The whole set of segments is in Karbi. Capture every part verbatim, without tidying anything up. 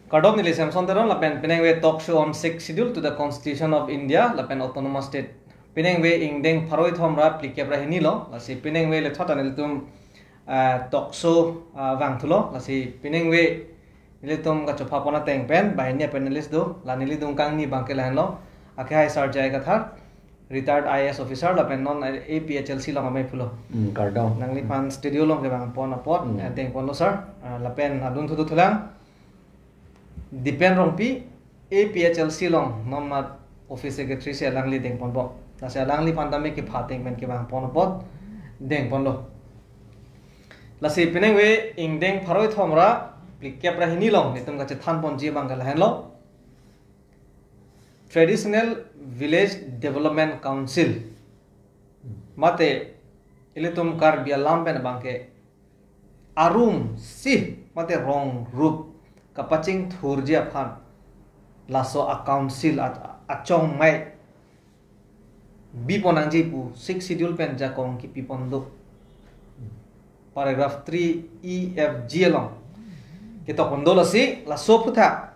Kardom, neli Samson Teron lapen pinengve talk show on Sixth Schedule to the Constitution of India lapen Autonomous State. Pinengve ingdeng pharo ithom ra phlikep ra hini lo, lasi pinengve le thot nelitum, ah, talk show, ah, vangthulo, lasi pinengve nelitum kachopha pon ateng pen, banghini a-panelist do, la neli adung kangni abangke lahenlo, akhai Sar J I Kathar, retired I A S officer, lapen non A P H L C along amei pulo. Hmm, kardom. Nangliphan studio along kevang pon apot, Hmm. eh, deng ponlo sir, ah, lapen adung thudu thulang. Dipen Rongpi, A P H L C along, non mat office secretary si alangli deng ponpo. Lasi alangliphan tame kepha ateng pen kevang pon apot, deng ponlo. Lasi pinengve ingdeng pharo ithom ra phlikep ra hini along, nelitum kachethan ponji abangke lahenlo. Traditional Village Development Council. Mate ilitum Karbi alam pen abangke arum si mate rong rup kapachingthurji aphan laso a-council a-, achongmei bipon nangji pu Sixth Schedule pen jakong kipi pon do. Paragraph three E F G along ketok pon do, lasi laso aphuthak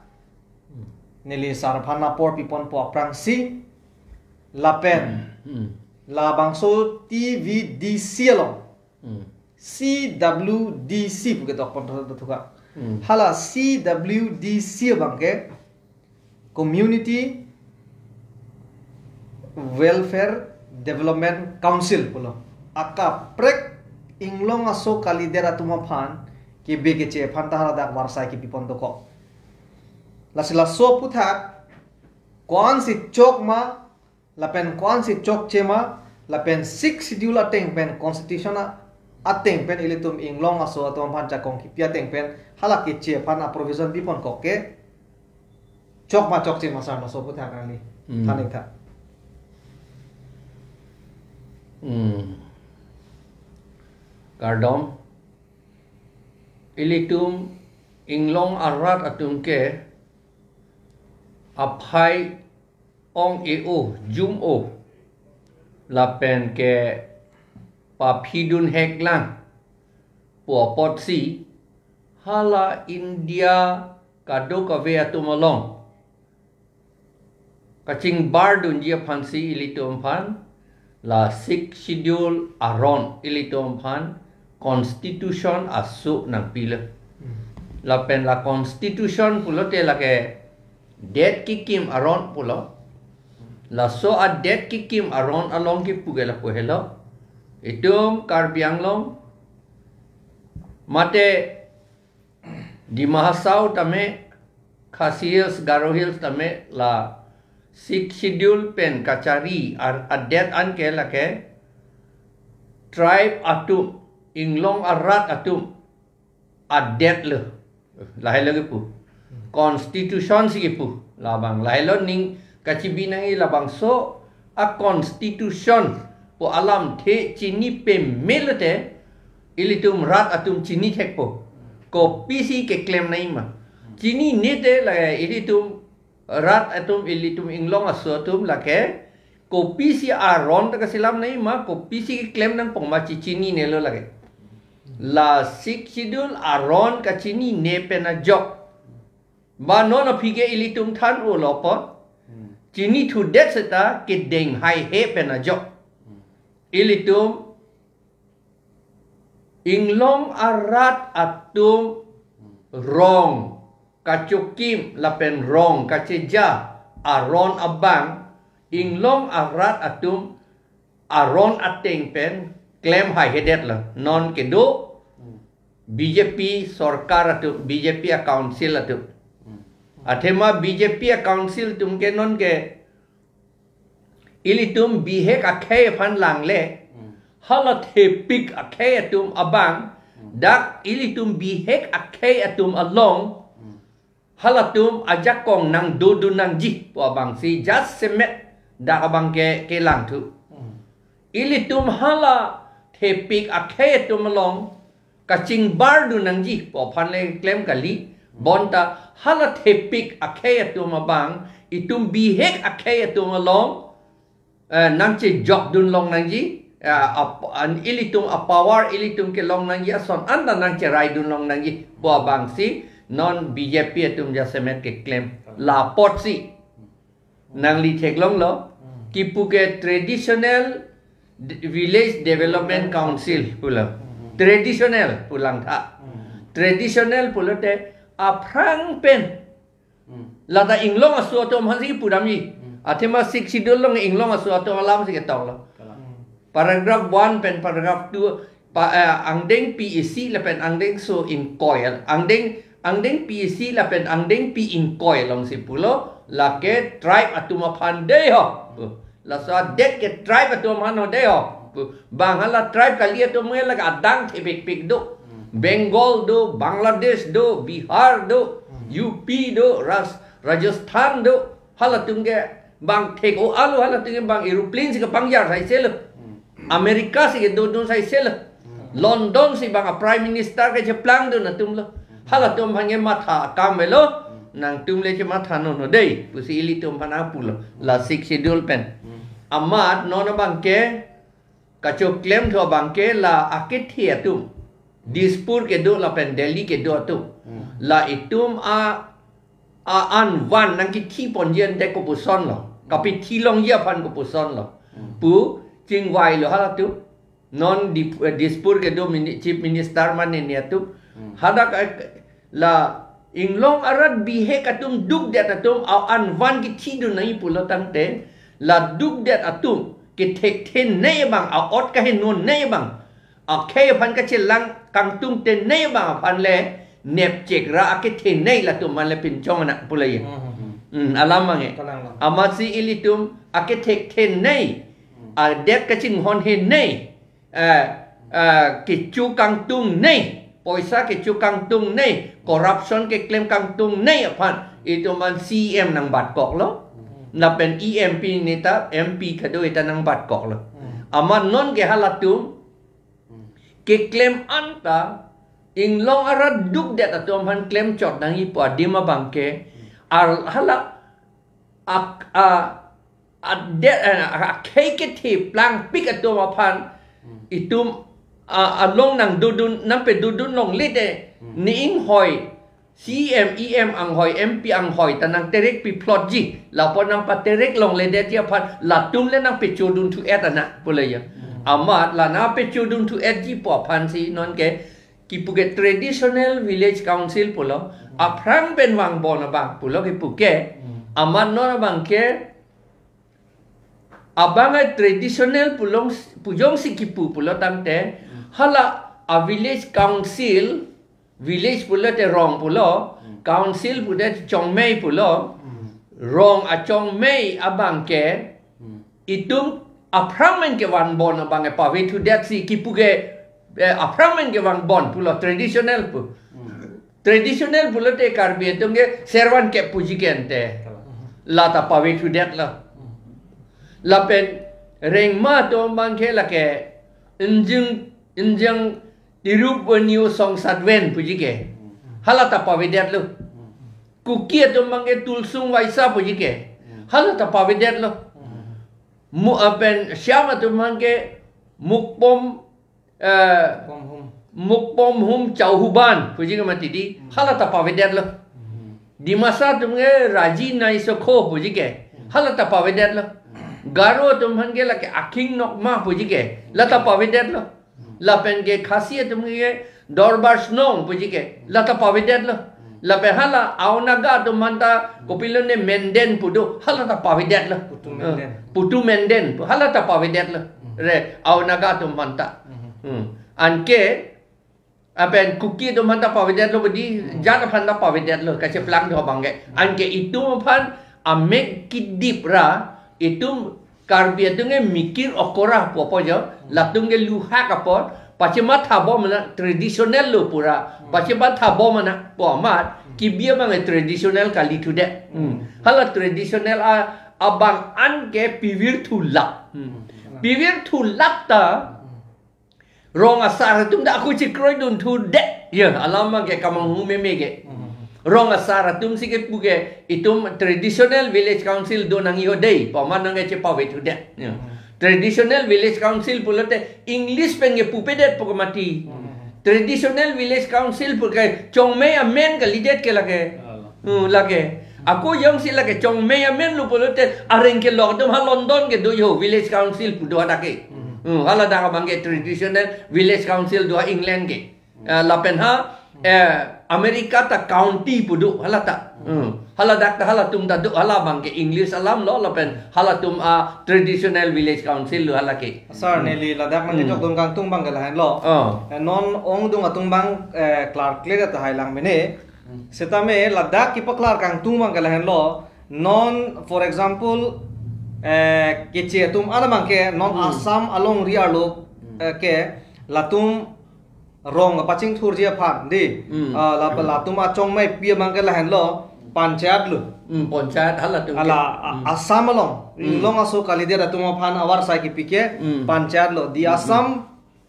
neli sar aphan apor pi ponpo aphrangsi lapen Hmm. labangso T V D C along Hmm. C W D C pu ketok pon tho-, tho-, thuka. Hmm. Hala C W D C abangke Community Welfare Development Council pulo. Akaprek inglong aso kalidet atum aphan kebe keche aphan ta hala dak varsai kipi pon dokok. Lasi laso aphuthak ko-ansi chok ma, lapen ko-ansi chokche ma, lapen Sixth Schedule ateng pen, Constitution a-, ateng pen ilitum inglong aso atum aphan jakong kipi ateng pen hala keche aphan a-provision pi ponkok ke chok ma chokche ma sar, laso aphuthak nangli Hmm. than ik tha. Hmm. Kardom. Ilitum inglong arat atum ke aphai ong-e-o, jum-o, lapen kepaphidun heklang pu apotsi hala India kadokave atum along kachingbardunji aphansi ilitum aphan la Sixth Schedule aron ilitum aphan Constitution aso nangpilo. Hmm. Lapen la Constitution pulote lake det kekim aron pulo. Laso adet kekim aron along kipu ke lapu helo. Itum Karbi Anglong mate Dima Hasao tame, Khasi Hills, Garo Hills tame la Sixth Schedule pen kachari ar-, adet anke lake tribe atum, inglong arat atum adet lo. Lahelo kipu. Constitution si kipu. Labang lahelo ning kachibi nangji, labangso a-constitution pu alamthe chini pame lote ilitum rat atum chini thekpo. Kopisi keklem nangji ma. Chinine te lake ilitum rat atum, ilitum inglong aso atum lake kopisi aron ta kaselam nangji ma, kopisi keklem nangpo ma chichinine lo lake. La Sixth Schedule aron kachinine pen ajok. Ba non aphi ke ilitum than-olo apot. Hmm. Chinithudet seta kedeng haihe pen ajok. Hmm. Ilitum inglong arat atum rong kachokim lapen rong kacheja aron abang, inglong arat atum aron ateng pen klem haihedetlo. Non kedo Hmm. B J P sorkar atum, B J P a-council atum. Hmm. Athema B J P a-council atum ke non ke ilitum bihek akhei aphan langle, Hmm. hala thepik akhei atum abang, Hmm. dak ilitum bihek akhei atum along, Hmm. halatum ajakong nangdodun nangji pu abangsi jasemet dak abang ke kelang thu. Hmm. Ilitum hala thepik akhei atum along kachingbardun nangji pu aphan le klem kali, bonta hala thepik akhei atum abang, itum bihek akhei atum along, eh, nangchejokdun long nangji, eh, ap-, an ilitum a-power ilitum kelong nangji ason anta nangcheraidun long nangji pu abangsi Non B J P atum jasemet keklem. La apotsi nangli theklonglo. Kipu ke traditional d-, village development council pulo. Traditional pu langtha. Traditional pulote aphrang pen. Lata inglong aso atum aphansi pudamji. Athema Sixth Schedule along inglong aso atum alamsi ketoklo. Paragraph one pen paragraph two, pa, eh, angdeng pi isi lapen angdengso ingkoi. Angdeng, angdeng pi isi lapen angdeng pi ingkoi alongsi pulo, lake tribe atum aphan dei ho. Laso adet ke tribe atum aphan ho dei ho. Bang hala tribe kali atum ke lake adang thepikpik do. Bengal do, Bangladesh do, Bihar do, U P do, Ras-, Rajasthan do. Halatum ke bang thek-o alo, halatum ke bang aeroplane si kepangjar saiselo. America si kedodun saiselo. London si bang a Prime Minister kecheplang dun atumlo. Halatum aphan ke matha akam avelo. Nangtum le chematha non ho dei pusi ilitum aphan nangpulo. La Sixth Schedule pen. Amat non abang ke kachoklem thu abang ke la akethe atum. Dispur kedo lapen Delhi kedo atum. La itum a, a-an van nangkithi ponji ante kopusonlo. Kapithi longji aphan kopusonlo. Pu chingvailo halatum. Non Dip-, eh, Dispur kedo mini-, Chief Minister mane ni atum. Hadak, eh, la inglong arat bihek atum dukdet atum a-an van kithidun nangji pulo tangte. La dukdet atum kethekthenei abang, a-ot kahenonei abang, akhei aphan kachelang kangtungthenei abang aphan le nepchek ra akethenei latum aphan le pinchong anak pulo ye. Hmm, alam abang ke. Kalang lang. Amatsi ilitum akethekthenei, adet kachinghonhenei, eh, eh, kecho kangtungnei, poisa kecho kangtungnei, corruption keklem kangtungnei aphan itum aphan C M nangbatkoklo. Lapen E M P neta, M P kado eta nangbatkoklo. Amat non ke halatum keklem anta inglong arat dukdet atum aphan klemchot nangji pu adim abang ke, al-, hala ak-, a, adet, eh, akhei kethe plangpik atum aphan itum, a, along nangdodun, nangpedodun longle te, ne inghoi, C M, E M anghoi, M P anghoi ta nangterek piplotji, lapu nangpaterek longledetji aphan latum le nangpechodun thu-et anak pulo ye. Amat la nangpechodun thu-etji pu aphansi non ke kipu ke traditional village council pulo, aphrang pen vangbom abang pulo kipu ke, amat non abang ke, abang ai traditional pulong, pu jongsi kipu pulo tangte, hala a village council, village pulote rong pulo, council pulote chongmei pulo, rong achongmei abang ke, itum aphrang pen kevanbom abang ke pavethudet si kipu ke, eh, aphrang pen kevanbom pulo traditional pu. Traditional pulote Karbi atum ke servan ke puji ke ante. Lata pavethudet lo. Lapen Rengma atum abang ke lake injing, injing tirup venue song satven puji ke. Halata pavedet lo. Kuki atum abang ke tulsung vaisa puji ke. Halata pavedet lo. Mu apen Shyam atum abang ke mukpom, eh, Pom hum. Mukpom hum chauhuban puji ke mati di. Halata pavedet lo. Dimasa atum ke raji naisokho puji ke. Halata pavedet lo. Garo atum aphan ke lake akhing nokma puji ke. Lata pavedet lo. Lapen ke Khasi atum ke Dorbar Snong puji ke. Lata pavedet lo. Lapen hala Ao Naga atum aphanta kopilo ne menden pu do, halata pavedet lo. Putu menden. Eh, putu menden pu, halata pavedet lo. Re, Ao Naga atum aphanta. Hmm. Anke, apen Kuki atum aphanta pavedet lo bodi, jat aphanta pavedet lo, kacheplang do abang ke. Anke itum aphan amek kedip ra, itum Karbi atum ke mikir okora pu apo jo, latum ke luhak apot, pachemathabom anak traditional lo pura, pachemathabom anak pu amat, kibi abang ke traditional kalithudet. Hmm. Hala traditional a, abang an ke pivirthulap. Hmm. Pivirthulap ta, rong asar atum ta ako chekroidun thudet. Ya, alam abang ke kamanghu meme ke. Hmm. Rong asar atum si kepu ke itum traditional village council do nangji ho dei, pu amat nang ke chepavethudet. Ya. Hmm. Traditional village council pulote English pen kepupedet pu ke mati. Hmm. Traditional Village Council pu ke chongmei amen kalidet ke lake. Alo. Hmm, lake. Ako jongsi lake chongmei amen lo pulote areng kelok atum ha London kedo jo Village Council pu do hadak ke. Hmm. Hmm, haladak abang ke Traditional Village Council do ha England ke. Eh, lapen ha, eh, America ta county pu do haladak. Hmm. Haladak ta halatum ta do, hala abang ke English alam lo, lapen halatum a Traditional Village Council lo hala ke. Sir, hmm, neli ladak nang, hmm, kejok dun kangtung abang ke lahenlo. Oh. Eh, non ongdung atum abang, eh, klarkle tahai lang mene. Hmm. Setame ladak kepaklar kangtung abang ke lahenlo. Non, for example, eh, Keche atum an abang ke non, hmm, Assam alongri arlo, hmm, eh, ke latum rong kapachingthurji aphan, di. Hmm. Ah, la, latum achongmeipi abang ke lahenlo, panchayat lo. Hmm, panchayat halatum ke. Hala, a-, hmm, Assam along, hmm, inglong aso kalidet atum aphan avarsai kipi ke, hmm, panchayat lo. Di, hmm, Assam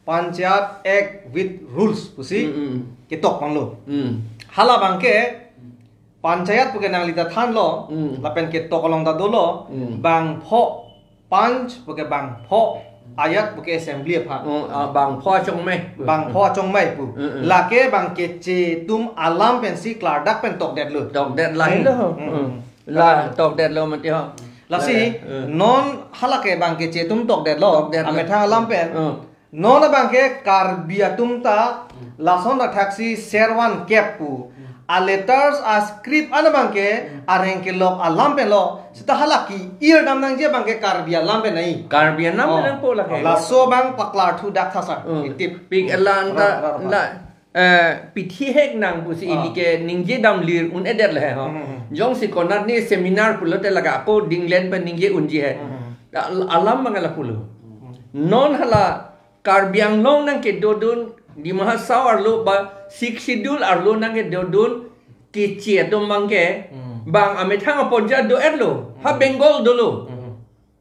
Panchayat Act with rules pusi, hmm, hmm, ketok abang lo. Hmm. Hala abang ke, panchayat pu ke nangli ta thanlo, hmm, lapen ketok along ta dolo, hmm, bangpho panch pu ke bangpho, ayat pu ke assembly aphan. Oh, ah, bangpho achongmei. Bangpho achongmei pu. Mm, mm. Lake abang Keche atum alam pensi klardak pen tokdetlo. Tokdet lahelo. Mm, mm. Mm. La tokdetlo mati ho. Lasi, eh, eh, non hala ke abang Keche atum tokdetlo. Tokdetlo. Amethang alam pen. Mm. Non abang ke Karbi atum ta lason ta thaksi Servan kep pu. A letters a script an abang ke areng kelok alam pen lo. Seta hala ke-ir dam nangji abang ke Karbi alam pen nai. Karbi alam, oh, pen nangpo lake. Laso abang paklar thudak tha sir. Hmm. Itip. Pik elan ta, ra, ra, ra, la, eh, pithi hek nang pusi, ah, ili ke ningje dam lir un-edet le ho. Hmm, hmm, hmm. Jongsi konat ni seminar pulote lake ako England pen ningje unji he. Hmm, hmm. Al-, alam abang la pulo. Hmm. Non hala Karbi Anglong nangkedodun, Dima Hasao arlo ba Sixth Schedule arlo nangkedodun Keche atum abang ke, hmm, bang amethang aponja do-etlo. Ha, hmm, Bengal dolo. Hmm.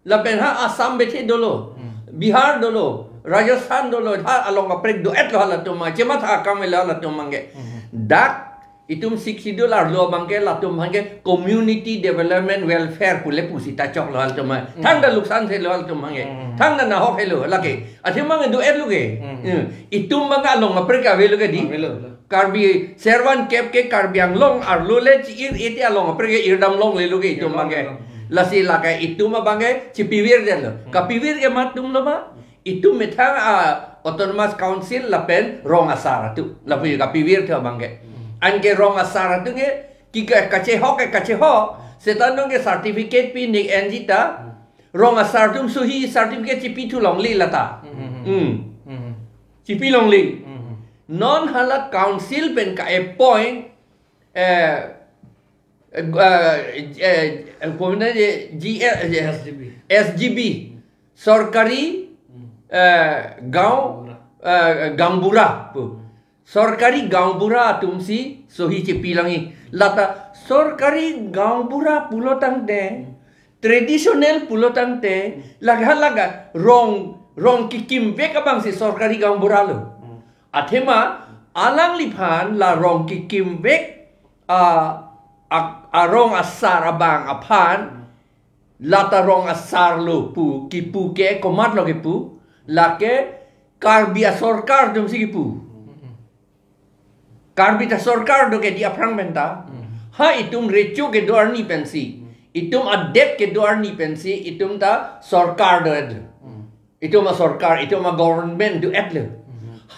Lapen ha Assam bethe dolo. Hmm. Bihar dolo. Rajasthan dolo. Ha along kaprek do-etlo halatum abang. Chematha akam elo halatum abang ke. Hmm. Dak itum Sixth Schedule arlo abang ke latum abang ke community development welfare pule pusita choklo halatum abang. Hmm. Thangta luksan selo halatum abang ke. Hmm. Thangta nahok helo lake. Athema abang do-etlo ke. Hmm. Eh, itum abang along kaprek avelo ke di. Avelo, avelo. Karbi Servan kep ke Karbi Anglong arlo le chi-ir-e te along kaprek ke irdam longlelo ke itum abang ke. Irdam longlelo. Lasi lake itum abang ke chipivirdetlo. Hmm. Kapivirke mat atum lo ma? Itum methang a Autonomous Council lapen rong asar atum. Lapu kapivirthu abang ke. Hmm. Anke rong asar atum ke ki ka-, kachehok ke kachehok. Seta non ke certificate pi nik enji ta. Hmm. Rong asar atum sohi certificate chipithu longle lata. Hmm. Hmm. Hmm. Chipi longle. Hmm. Non hala council pen ka-appoint, eh, eh, eh, eh, komandan je, G, eh, eh, S G B. S G B, Sorkari, hmm, eh, Gaon, Gaonbura. Eh, Gaonbura pu. Sorkari Gaonbura atum si sohi chipi langji. Lata Sorkari Gaonbura pulo tangte, hmm, traditional pulo tangte, hmm, lake ha lake rong, rong kekimvek abang si Sorkari Gaonbura lo. Hmm. Athema alangliphan la rong kekimvek, ah, ak-, arong asar abang aphan, lata rong asar lo pu kipu ke komatlo kipu, lake Karbi asorkar atum si kipu. Karbi ta sorkar do ke di aphrang pen ta. Hmm. Ha itum recho kedo arni pensi, hmm, itum adet kedo arni pensi, itum ta sorkar do-et. Hmm. Itum asorkar, itum agovernment do-etlo. Hmm.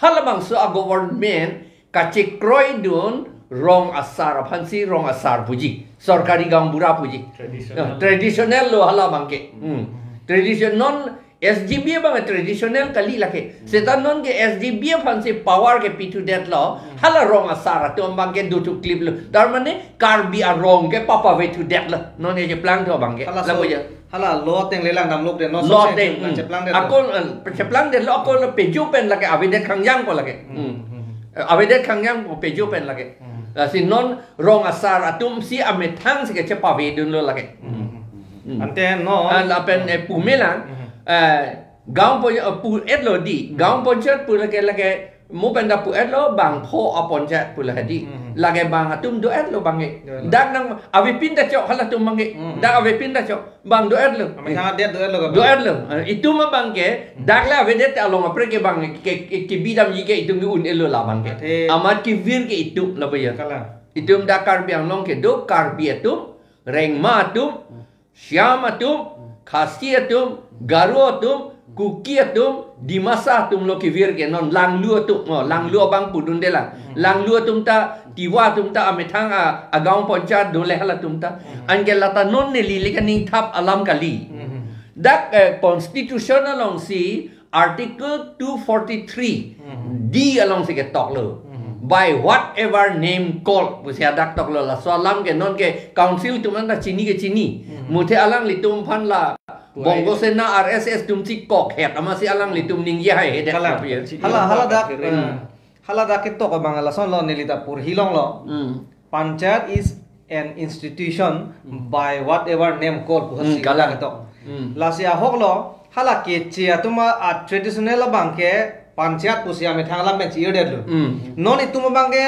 Halabangso agovernment kachekroidun rong asar aphansi rong asar puji. Sorkari Gaonbura puji. Traditional. Ya, traditional lo hala abang ke. Hmm. Hmm. Tradition non S G B abang traditional kali lake. Hmm. Seta non ke S G B aphansi power kepithudetlo. Hmm. Hala rong asar atum abang ke dothukliplo. Tar mane Karbi arong ke papavethudetlo. Non e cheplangthu abang ke. Hala lapu so-, ya. Hala lo ateng le lang damlokdet, non lo so ateng, cheplang, hmm, cheplang det. Ako, eh, cheplang det lo, ako lo pejo pen lake avedet khangjang ko lake. Hmm. Hmm. Hmm. Eh, avedet khangjang ko pejo pen lake. Hmm. Lasi non rong asar atum si amethang si kechepavedunlo lake. Hmm. Hmm. Ante non. Ah, lapen, eh, pume lang, hmm, eh, Gaon Pon-, eh, pu-etlo di. Hmm. Gaon Panchayat pu lake, lake Mo pen ta pu-etlo bang pho a panchayat pulo hadi. Hmm. Lake bang atum do-etlo bang ke. Do-etlo. Dak nang avepin ta chok halatum bang ke. Hmm. Dak avepin ta chok bang do-etlo. Amethang adet do-etlo ka. Do-etlo. Eh, itum abang ke, dak le avedet along apre ke bang ke, ke, ke, kebidamji ke itum ke un-elo la bang ke. Athe. Amat kevir ke itum la ba ya. Kalang. Itum dak Karbi Anglong kedo, Karbi atum, Rengma atum, Shyam atum, Khasi atum, Garo atum, Kuki atum, Dimasa atum lo kevir ke non, Langlu atum, oh, Langlu abang pudunde lang. Langlu atum ta, Tiwa atum ta, amethang a, agaon panchayat dole halatum ta. Anke lata non neli le kaningthap alam kali. Dak, eh, constitution alongsi Article two forty-three Hmm. D alongsi ketoklo. Hmm. By whatever name called, pusi hadak toklo, laso alam ke non ke council atum anta chini ke chini. Hmm. Muthe alanglitum aphan la Tuai. Bongo Sena R S S atum chikok het, amatsi alanglitum ningje haihedet. Kalang. Tapi ya. Hala, hala dak, Hmm. eh, hala dak ketok abang lason lo neli ta purhi longlo. Hmm. Panchayat is an institution Hmm. by whatever name called, pusi Hmm, kalang. Dak ketok. Hmm. Lasi ahok lo, hala keche atum a, a traditional abang ke panchayat pusi amethang alam pen chi-irdetlo. Hmm. Non itum abang ke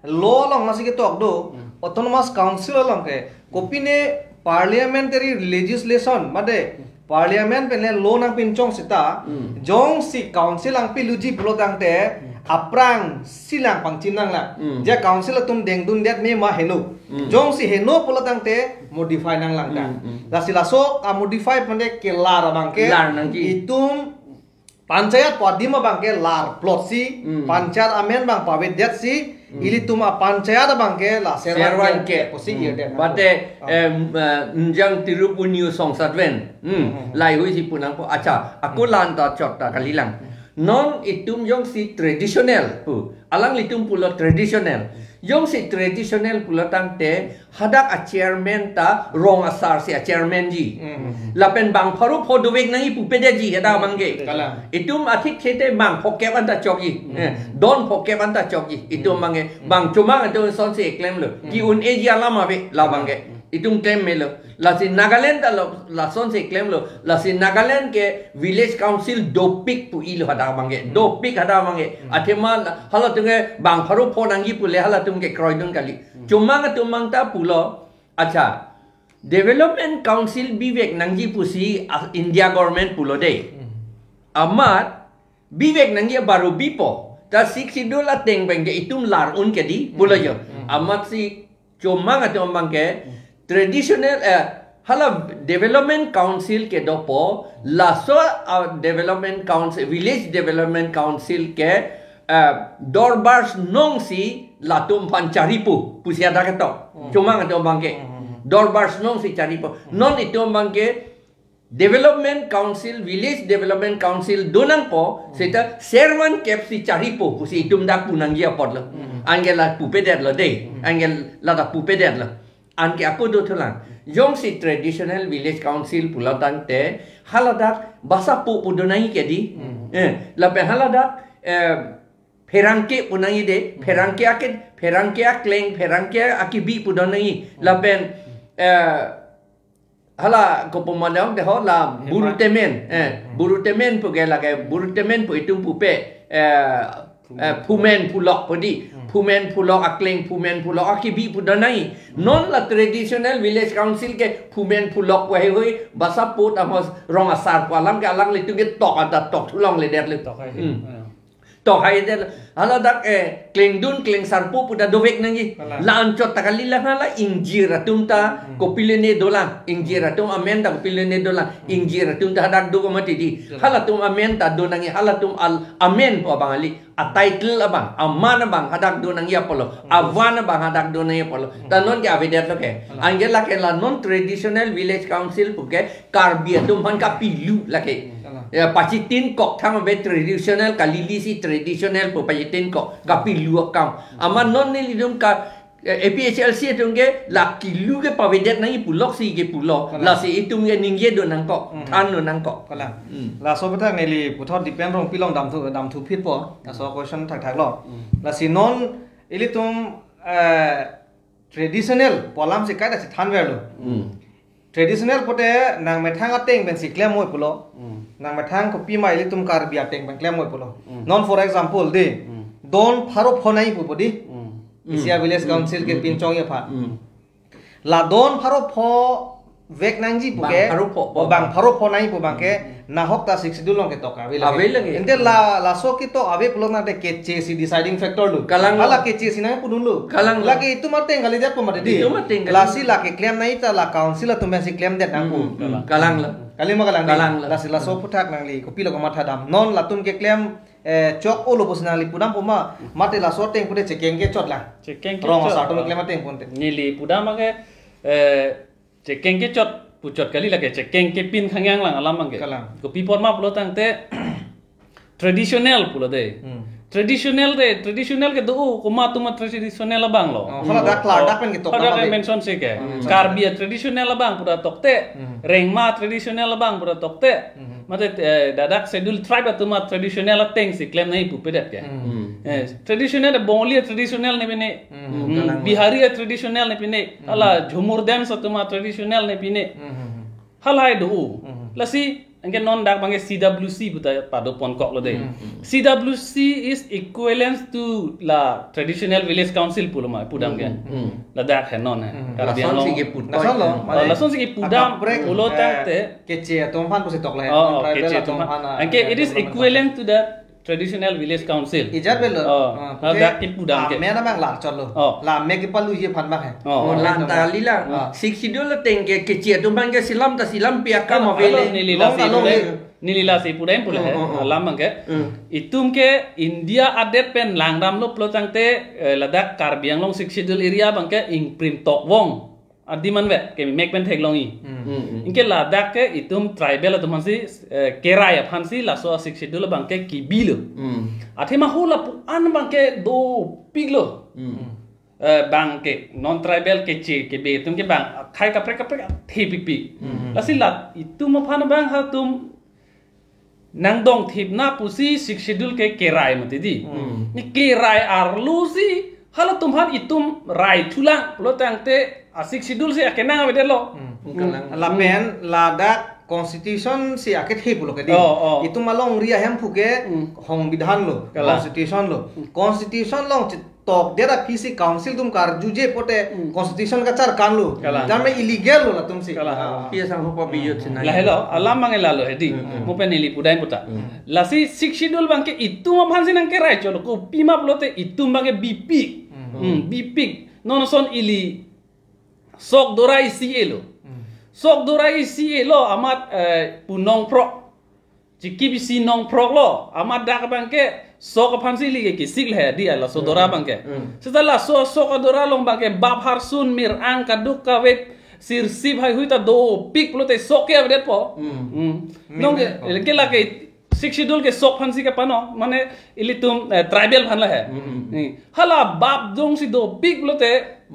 law along masi ketok do, Hmm. autonomous council along ke, kopine parliamentary legislation, mate, parliament pen le law nangpinchong seta, Hmm. jongsi council nangpiluji pulo tangte, Hmm. aphrangsi lang pangchim nanglang. Hmm. Je council atum dengdundet me ma heno. Hmm. Jongsi heno pulo tangte modify nanglang ta. Hmm, hmm. Lasi laso a modify pande kelar abang ke. Lar nangji. Itum panchayat pu adim abang ke lar plot si, Hmm. panchayat amen abang pavedetsi, Hmm. ilitum a panchayat abang ke la Servan Servan ke. Ke pusi Hmm. irdet. Mate, Ah. em, eh, Njang Tirup Unyu Songsatven. Hmm. Hmm. Laheihui si pu nangpo. Acha, ako Hmm. la-an ta chot ta kalilang. Hmm. Non itum jongsi traditional pu. Alanglitum pulo traditional. Jongsi traditional pulo tangte hadak a chairman ta rong asar si a chairman ji. Hmm. Lapen bang pharo pho dovek nangji pupedetji hadak abang ke. Kalang. Itum athik khete bang phokep anta chokji. Hmm. Eh, don phokep anta chokji. Itum Hmm. abang ke. Hmm. Bang chomang atum lasonsi klemlo. Hmm. Ki un-eji alam ave la abang ke. Hmm. Itum klem melo. Lasi Nagaland ta lo, lasonsi klemlo. Lasi Nagaland ke village council dopik pu-ilo hadak abang ke. Hmm. Dopik hadak abang ke. Hmm. Athema la, halatum ke bang pharo pho nangji pule halatum ke kroidun kali. Hmm. Chomang atum abang ta pulo. Acha. Development Council bivek nangji pusi, ah, India government pulo de. Hmm. Amat bivek nangji baru bipo. Ta Sixth Schedule ateng pen ke itum lar un ke di, pulo jo. Hmm. Amatsi chomang atum abang ke, Hmm. traditional, eh, hala Development Council kedopo, laso, ah, Development Council, Village Development Council ke, eh, Dorbar Shnong si latum aphan charipo, pusi hadak ketok. Hmm. Chomang atum abang ke. Hmm. Dorbar Shnong si charipo. Hmm. Non itum abang ke, Development Council, Village Development Council do nangpo, Hmm. seta Servan kep si charipo, pusi itum dak pu nangji apotlo. Hmm. Anke la pupedetlo de, Hmm. anke la dak pupedetlo. Anke ako dothulang. Jongsi traditional village council pulo tangte, haladak basa pu pu do nangji ke di. Hmm. Eh, lapen haladak, eh, pherangke pu nangji de, Hmm. pherangke ake, pherangke akleng, pherangke akibi pu do nangji. Hmm. Lapen, eh, hala kopi ma dong de ho la Hema. Buru temen, eh, Hmm. Buru temen pu ke lake, Buru temen pu itum pupe, eh, Phumen. eh, phumen phulok pu di, Hmm. phumen phulok akleng, phumen phulok akibi pu do nangji. Hmm. Non la traditional village council ke phumen phulok pu heihui, basa pu ta hos rong asar pu alam ke alanglitum ke tok anta tok thulongledetlo. Tok hai. Hmm. Hmm. Tok hai de, haladak, eh, klengdun klengsarpo pu ta dovek nangji. Hala. La-an chot ta kali la hala ingjir atum ta Hmm. kopilone dolang. Ingjir atum amen ta kopilone dolang. Hmm. Ingjir atum ta hadak do ko mati di. Betul. Halatum amen ta do nangji, halatum al-, amen pu abang kali. A title abang, aman abang hadak do nangji apotlo. Hmm. Avan abang hadak do nangji apotlo. Hmm. Ta non ke avedetlo ke. Hala. Anke lake la non traditional village council pu ke Karbi atum aphan kapilu lake. Hmm. Ya, pachitin kok thang ave traditional, kalili si traditional pu pachitin kok, kapilu akam. Ama non nelitum ka, eh, A P H L C atum ke la kilu ke pavedet nangji pulok si ke pulo. Kalang. Lasi itum ke ningje do nangkok, Hmm. than do nangkok. Kalang. Hmm. Laso aphuthak neli puthot Dipen Rongpi along damthu, damthu phitpo. Laso question thakthak lo. Hmm. Lasi non ilitum, eh, traditional pu alam si kaita si thanverlo. Hmm. Traditional pute nangmethang ateng pensi klem moi pulo. Hmm. Nangmethang kopima ilitum Karbi ateng pen klem moi pulo. Hmm. Non for example de, Hmm. don pharo pho nangji pu pudi. Hmm. Isi a village council ke pinchongji aphan. Hmm. La don pharo pho vek nangji pu ke. Bang pharo pho, oh, bang pharo pho nangji pu abang ke, hmm, nahok ta Sixth Schedule along ketok ave lagi. Ave lagi. Ante la, laso ketok ave pulo tangte keche si deciding factor lo. Kalang lo. Hala keche si nangpudun lo. Kalang lo. Lake itum ateng kali jat pu mati di. Itum ateng kali. Lasi la keklem nangji ta la council atum pensi klemdet nangpo. Hmm, hmm. Kalang lo. Kali ma kalang di. Kalang lo. Lasi laso aphuthak nangli kopilo kamatha dam. Non latum keklem, eh, chok-olo pusi nangli pudam pu ma, mate laso ateng pute chekeng kechot lang. Chekeng kechot. Rong asar atum keklem ateng pute. Neli pudam ke, eh, chekeng kechot puchot kali, lake chekeng kepin khangyang lang alam abang ke. Kalang. Kopi apot ma pulo tangte traditional pulo de. Hmm. Traditional de, traditional ke do, o, komat atum a traditional abang lo. Oh, hala dak klar, oh, dak pen ketok hala dak pen mention si ke. Hmm. Karbi a traditional abang pu ta tokte. Hmm. Rengma traditional abang pu ta tokte. Hmm. Mate, eh, ladak Schedule Tribe atum a traditional ateng si klem nangji pu pedet ke. Hmm. Eh, traditional de Bongali a traditional ne pine. Hmm. Hmm. Kalang. Bihari a traditional ne pine. Hmm. Hala Jhumur dance atum a traditional ne pine. Hmm. Halahai do. Hmm. Lasi anke non dak abang ke C W C pu ta pado pon kok lo de. Hmm. C W C is equivalent to la traditional village council pulo ma pudam ke. Hmm. Ladak he non he. Hmm. Karbi Anglong. Lason si keput. Lason lo. Oh, lason si kepudam. Akaprek, pulo, eh, tangte keche atum aphan pusi tok le. Oh, oh, non-tribal keche atum atum aphan. Aphan. Anke it is equivalent to the traditional village council. Ijat ave lo. Oh, ah, ladak kepudam ke. Amen abang lar chot lo. Oh. La me kepaluji aphan abang he. Oh. Oh, lam ta kali lang. Ah. Sixth Schedule ateng ke keche atum abang ke si lam ta si lam pi akam ave le. Neli lasi pudam, neli lasi pudam pu le he. Oh, oh, oh. Alam abang ke. Hmm. Itum ke India adet pen langdam lo pulo tangte, eh, ladak Karbi Anglong Sixth Schedule area abang ke ingprim tok vong. Adim anvet ke mek pen theklongji. Hmm. Hmm, hmm. Anke ladak ke itum tribal atum aphansi, eh, kerai aphansi laso Sixth Schedule abang ke kebi lo. Hmm. Athema hala pu-an abang ke dopik lo. Hmm. Eh, abang ke non-tribal keche kebe atum ke abang akhai kaprek kaprek thepikpik. Hmm. Lasi la itum aphan abang halatum nangdongthip na pusi Sixth Schedule ke kerai mati di. Hmm. Ne kerai arlo si halatum aphan itum rai thulang pulo tangte a Sixth Schedule si akenang avedet lo. Hmm. Hmm. Kalang. Lapen ladak constitution si akethe pulo ke di. Oh, oh. Itum alongri ahemphu ke, hmm, songbidhan lo, kalang, constitution lo. Hmm. Constitution along tokdet aphi si council atum karjuje pote, hmm, constitution kacharkan lo. Kalang. Tame illegal lo latum si. Kalang. Ah. Pi asang ho pa bijut, hmm, si nai. Lahelo, alam abang ke lalo he di. Hmm, hmm. Mo pen neli pudam pu ta. Hmm. Lasi Sixth Schedule abang ke itum aphansi nangkerai chot lo, kopima pulote itum abang ke bipik. Hmm. Hmm, bipik. Non ason ili sok dorai isi-e lo. Hmm. Sok dorai isi-e lo amat, eh, punong prok. Chikip isi nong prok lo, amat dak abang ke sok aphansi ili ke kisik le di laso, hmm, dora abang ke. Hmm. Seta laso sok adora along abang ke bap harsun, mir-ang, kaduk kave, sirsip, haihui ta dopik pulote sok ke avedetpo. Hmm. Hmm. Nong ke, avedetpo. Ke lake Sixth Schedule ke sok aphansi kepano, mane ilitum, eh, tribal aphan la he. Hmm. Hmm. Hala bap jongsi dopik pulote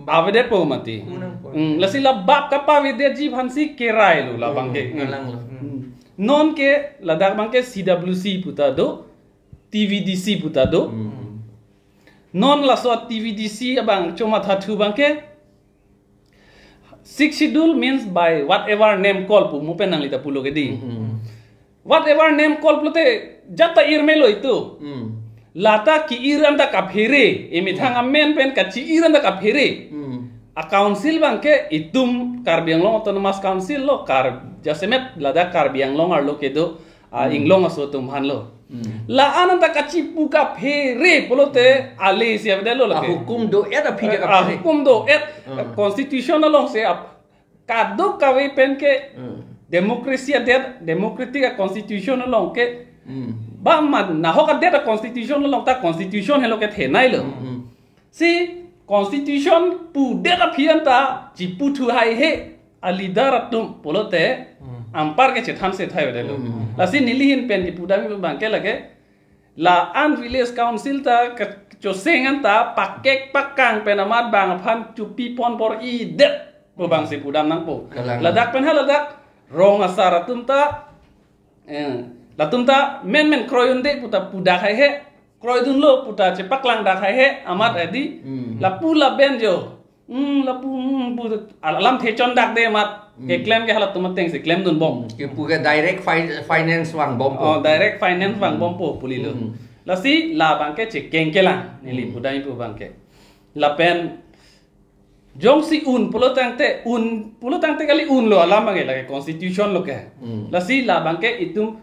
avedetpo mati. Hmm. Hmm. Lasi la bap kapavedetji aphansi kerai lo labang ke. Hmm. Hmm. Kalang lo. Hmm. Non ke ladak abang ke C W C pu ta do, T V D C pu ta do. Hmm. Non laso T V D C abang chomathathu abang ke, Sixth Schedule means by whatever name call pu mo pen nangli ta pulo ke di. Hmm. Whatever name call pulote jat ta ir melo itum. Hmm. La ta ki-ir anta kaphere, emethang, hmm, amen pen kachi-ir anta kaphere. Hmm. A council abang ke itum Karbi Anglong Autonomous Council lo, Kar-, jasemet ladak Karbi Anglong arlo kedo, ah, hmm, inglong aso atum aphan lo. Hmm. La-an anta kachipu kaphere pulote, hmm, ale si avedetlo lake. Ahukum do-et aphi ke, ah, kaphere. Ahukum do-et, hmm, constitution along si ap-, kaduk kave pen ke, hmm, democracy adet, democratic a constitution along ke, hmm, ba ma nahok adet a constitution along ta constitution helo kethenei lo. Hmm, hmm. Si constitution pudet aphi anta chipu thu haihe a leader atum pulote, hmm, anpar ke chethan se thai avedetlo. Hmm. Lasi neli ahin pen kipudam abang ke lake, la-an village council ta kachoseng anta pakek pakang pen amat bang aphan chupi pon bor-idet pu abang si pudam nangpo. Kalang. Ladak pen ha ladak rong asar atum ta, eh, latum ta menmen kroi unde pu ta pudak haihe, kroidunlo pu ta chepaklang dak haihe amat, hmm, adi, hmm, lapu laben jo. Hmm, lapu, hmm, pu, al-, alam thechon dak de amat. Hmm. Keklem ke halatum ateng si klemdun bom. Hmm. Kipu ke direct fi-, finance vangbompo. Oh, direct finance, hmm, vangbompo pulilo. Hmm. Lasi labangke chekeng kelang neli pudai pu abangke. Lapen jongsi un pulo tangte, un pulo tangte kali unlo alam abangke, lake constitution lo ke. Lasi labangke itum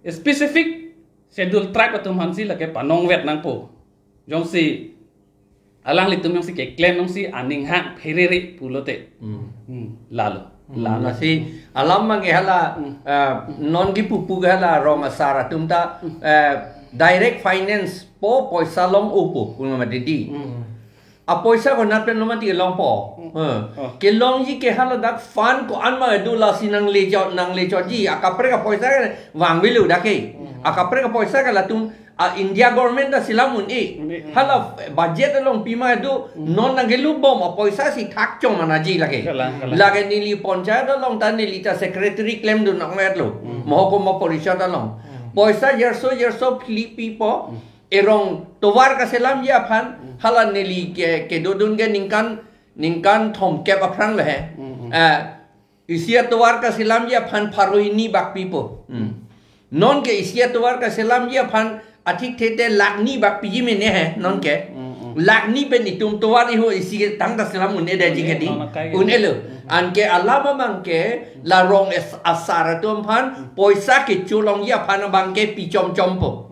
specific schedule tribe atum aphansi lake panongvet nangpo. Jongsi alanglitum jongsi keklem jongsi aning hang pherere pulote. Hmm, lalo. Hmm, lalo. Lasi alam abangke hala, ah, non kipu pu ke hala rong asar atum ta, eh, direct finance po poisa long-o po, kunma didi. Apoisa konat pen lo mati longpo. Oh. Kelongji ke hala dak fund ko-an ma do, lasi nangle chot, nangle chotji. Akaprek apoisa ke vangvelo dak ke. Akaprek apoisa ke latum, ah, India government ta selam un-e. Un-e. Hala budget along pima do, non nangkelu bom apoisa si thak chong manaji lake. Kalang, kalang. Lake neli panchayat along ta neli ta secretary klemdun nangmetlo. Mohokuma porishad along. Poisa jerso jerso phli pipo. Erong tovar kaselamji aphan, hala neli ke, kedodun ke ningkan, ningkan thomkep aphrang lo he. Eh, isi atovar kaselamji aphan pharo hini bak pipo. Non ke isi atovar kaselamji aphan athik thete lakh ni bak piji mene he, non ke. Lakh ni pen itum tovar iho isi ke tangta selam un-e daji ke di. Non akai ke. Un-elo. Anke alam abangke la rong es-, asar atum aphan poisa kecholongji aphan abangke pi chom chompo.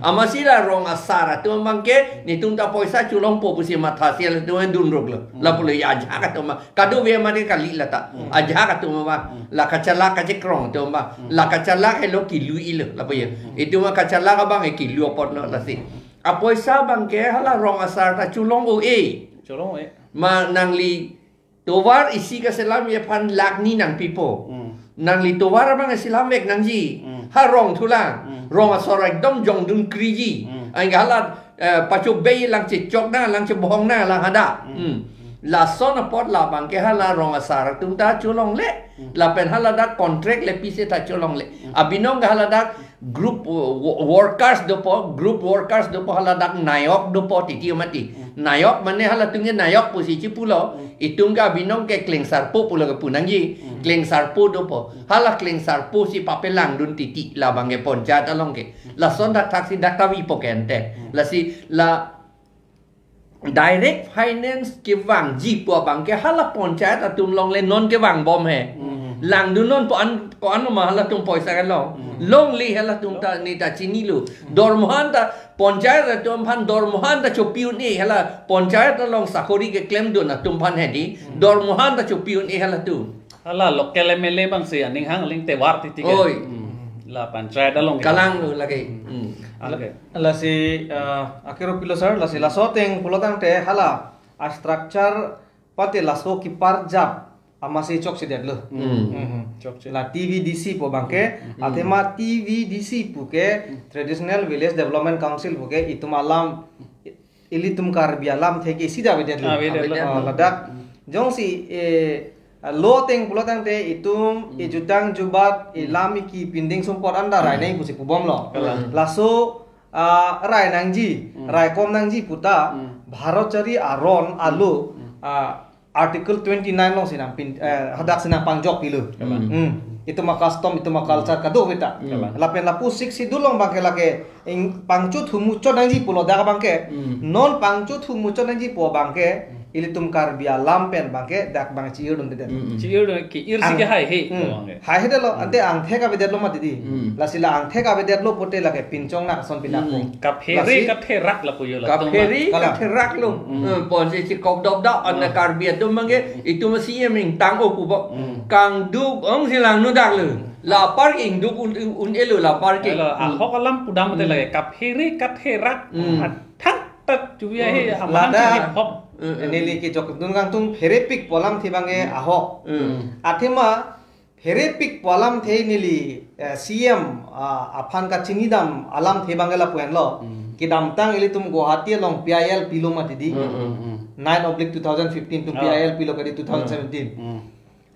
Amatsi la rong asar atum abangke netum ta poisa cholongpo pusi matha si latum dunroklo. Lapulo ya ajahak atum abang. Kadokave mane kali lata. Ajahak atum abang. La kachalak kachekrong atum abang. La kachalak helo kilu-ilo. Lapu ya. Itum kachalak abang e kilu apotlo lasi. Apoisa abangke hala rong asar ta cholong-o-e. Cholong-o-e. Ma nangli tovar isi kaselamji aphan lakh ni nangpipo. Nangli tovar abang selamvek nangji. Ha rong thulang. Rong asor ekdom jongdun kriji. Anke hala, eh, pacho bei lang chechok nang, lang chebohong nang, lang hadak. Lason apot labangke hala rong asar atum ta cholongle. Lapen hala dak contract le pise ta cholongle. Abinong ke hala dak group wo-, workers dopo, group workers dopo, hala dak nayok dopo titi mati. Nayok mane halatum ke nayok pusi chipulo, itum ke abinong ke klengsarpo pulo ke pu nangji, klengsarpo dopo. Hala klengsarpo si papelangdun titi labangke panchayat along ke. Lason dak thaksi dak tavi po ke ante. Lasi la direct finance kevangji pu abangke hala panchayat atum along le non kevangbom he. Langdun non po an, ko-an ma halatum poisa kelong. Longle halatum ta ne ta chinilo. Dormohan ta panchayat atum aphan dormohan ta chopi un-e hala panchayat along sakori keklemdun atum aphan hedi. Dormohan ta chopi un-e halatum. Hala local M L A abangsi aning hang aling tevar titi ke. Oi. La panchayat along ke. Kalanglo lake. Lake. Lasi, eh, akero pilo sir, lasi laso ateng pulo tangte hala a structure pate laso kiparjap amatsi chokchedetlo. Chokche. La T V D C pu abangke, athema T V D C pu ke Traditional Village Development Council pu ke itum alam, ilitum Karbi alamthe ke isi ta avedetlo. Avedetlo. Ah, ladak. Jongsi, eh, lo ateng pulo tangte itum, eh, jutang jubat, eh, lam iki pinding sumpot anta rai nai pusi pubomlo. Laso, ah, rai nangji, raikom nangji puta, Bharat chari aron alo, ah, Article twenty-nine alongsi nangpin, eh, hadak si nangpangjok pilo. Itum a custom, itum a culture kadokave ta. Lapen lapu Sixth Schedule along abangke lake ing pangchut humuchot nangji pulo dak abangke. Non pangchut humuchot nangji pu abangke. Ilitum Karbi alam pen abangke dak abang chi-irdunde. Chi-irdun ke irsi ke haihe. Haihedetlo, ante angthek avedetlo mati di. Lasi la angthek avedetlo pote lake pinchong na ason pinakpo. Kaphere katherak lapu yo la. Kaphere katherak lo. Eh, ponsi chikok dopdap anta Karbi atum abangke itum C M ingtang-o pupo. Kangduk ongsi langno daklo. Lapar ke ingduk un, un, un-elo lapar ke. Ahok alam pudam te lake kaphere katherak. Athak tat chuya he amahang lada hip hop. Neli kejokdun kangtung pherepik pu alamthe abangke ahok. Athema pherepik pu alamthe neli, eh, C M, ah, aphan kachinidam alamthe abangke lapu-anlo. Kedamtang ilitum Guwahati along P I L pilo mati di. Nine oblique two thousand fifteen atum P I L pilo kadi two thousand seventeen.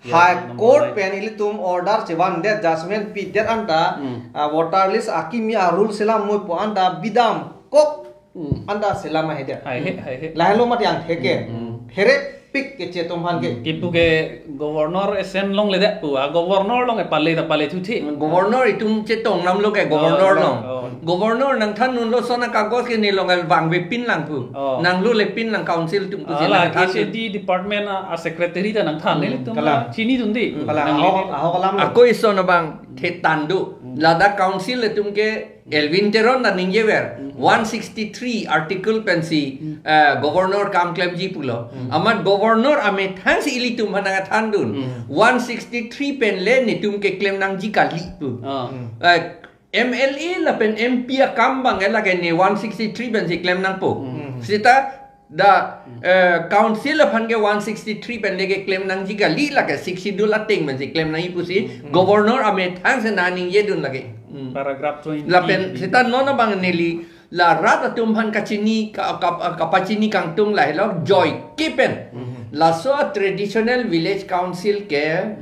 High Court pen ilitum order chevandet, judgment pidet anta, ah, voter list akimi a rule selam moi pu anta bidam kok anta selam ahedet. Haihe, haihe. Lahelo mati angthek ke. Pherep kechetong aphan ke. Kipu ke governor esen longledet pu, a governor along ke pale ta pale thuthe. Governor itum chetong namlo ke governor Oh, along. Oh. Governor nangthandunlo, lason akagos ke nelong vangvepinlang pu. Oh. Nanglolepinlang council atum pusi Ala, nangthan. K C D department a, a secretary ta nangthan Hmm, nelitum kalang. Chinidunde. Hmm, kalang. Nang Ahok, ahok alam. Ako ison abang thethan do. Hmm. Ladak council atum ke Elwin Teron ta ningjever. Hmm. One sixty-three article pensi, Hmm. eh, governor kam klemji pulo. Hmm. Amat governor amethang si ilitum aphan nangthandun. Hmm. One sixty-three pen le netum keklem nangji kali pu. Ah. Hmm. Eh, M L A lapen M P akam abang ke lake ne one sixty-three pensi klem nangpo. Hmm. Seta da, eh, council aphan ke one sixty-three pen le keklem nangji kali, lake Sixth Schedule ateng pensi klem nangji pusi Hmm. governor amethang si nangningjedun lake. Hmm. Paragraph twenty. Lapen seta non abang neli la rat atum aphan kachini ka, ka, kapachini kangtung lahelo joike pen. Hmm. Laso a traditional village council ke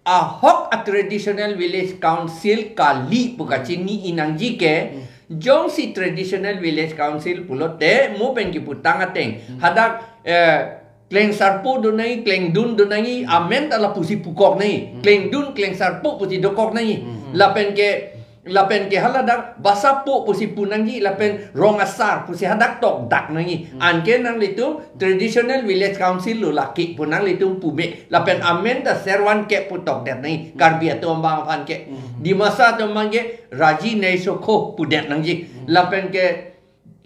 ahok a traditional village council kali pu kachini-i nangji ke, Hmm. jongsi traditional village council pulote mo pen kiputang ateng. Hmm. Hadak, eh, klengsarpo do nangji, klengdun do nangji, amen ta lapusi pukok nangji. Hmm. Klengdun, klengsarpo pusi dokok nangji. Hmm. Lapen ke, lapen ke hala dak basapo pusi pu nangji, lapen rong asar pusi hadak tokdak nangji. Hmm. Anke nanglitum traditional village council lo lake pu nanglitum pume. Lapen amen ta Serwan ke pu tokdet nangji. Hmm. Karbi atum abang aphan ke. Hmm. Dimasa atum abang ke Raji Neisokho pudet nangji. Hmm. Lapen ke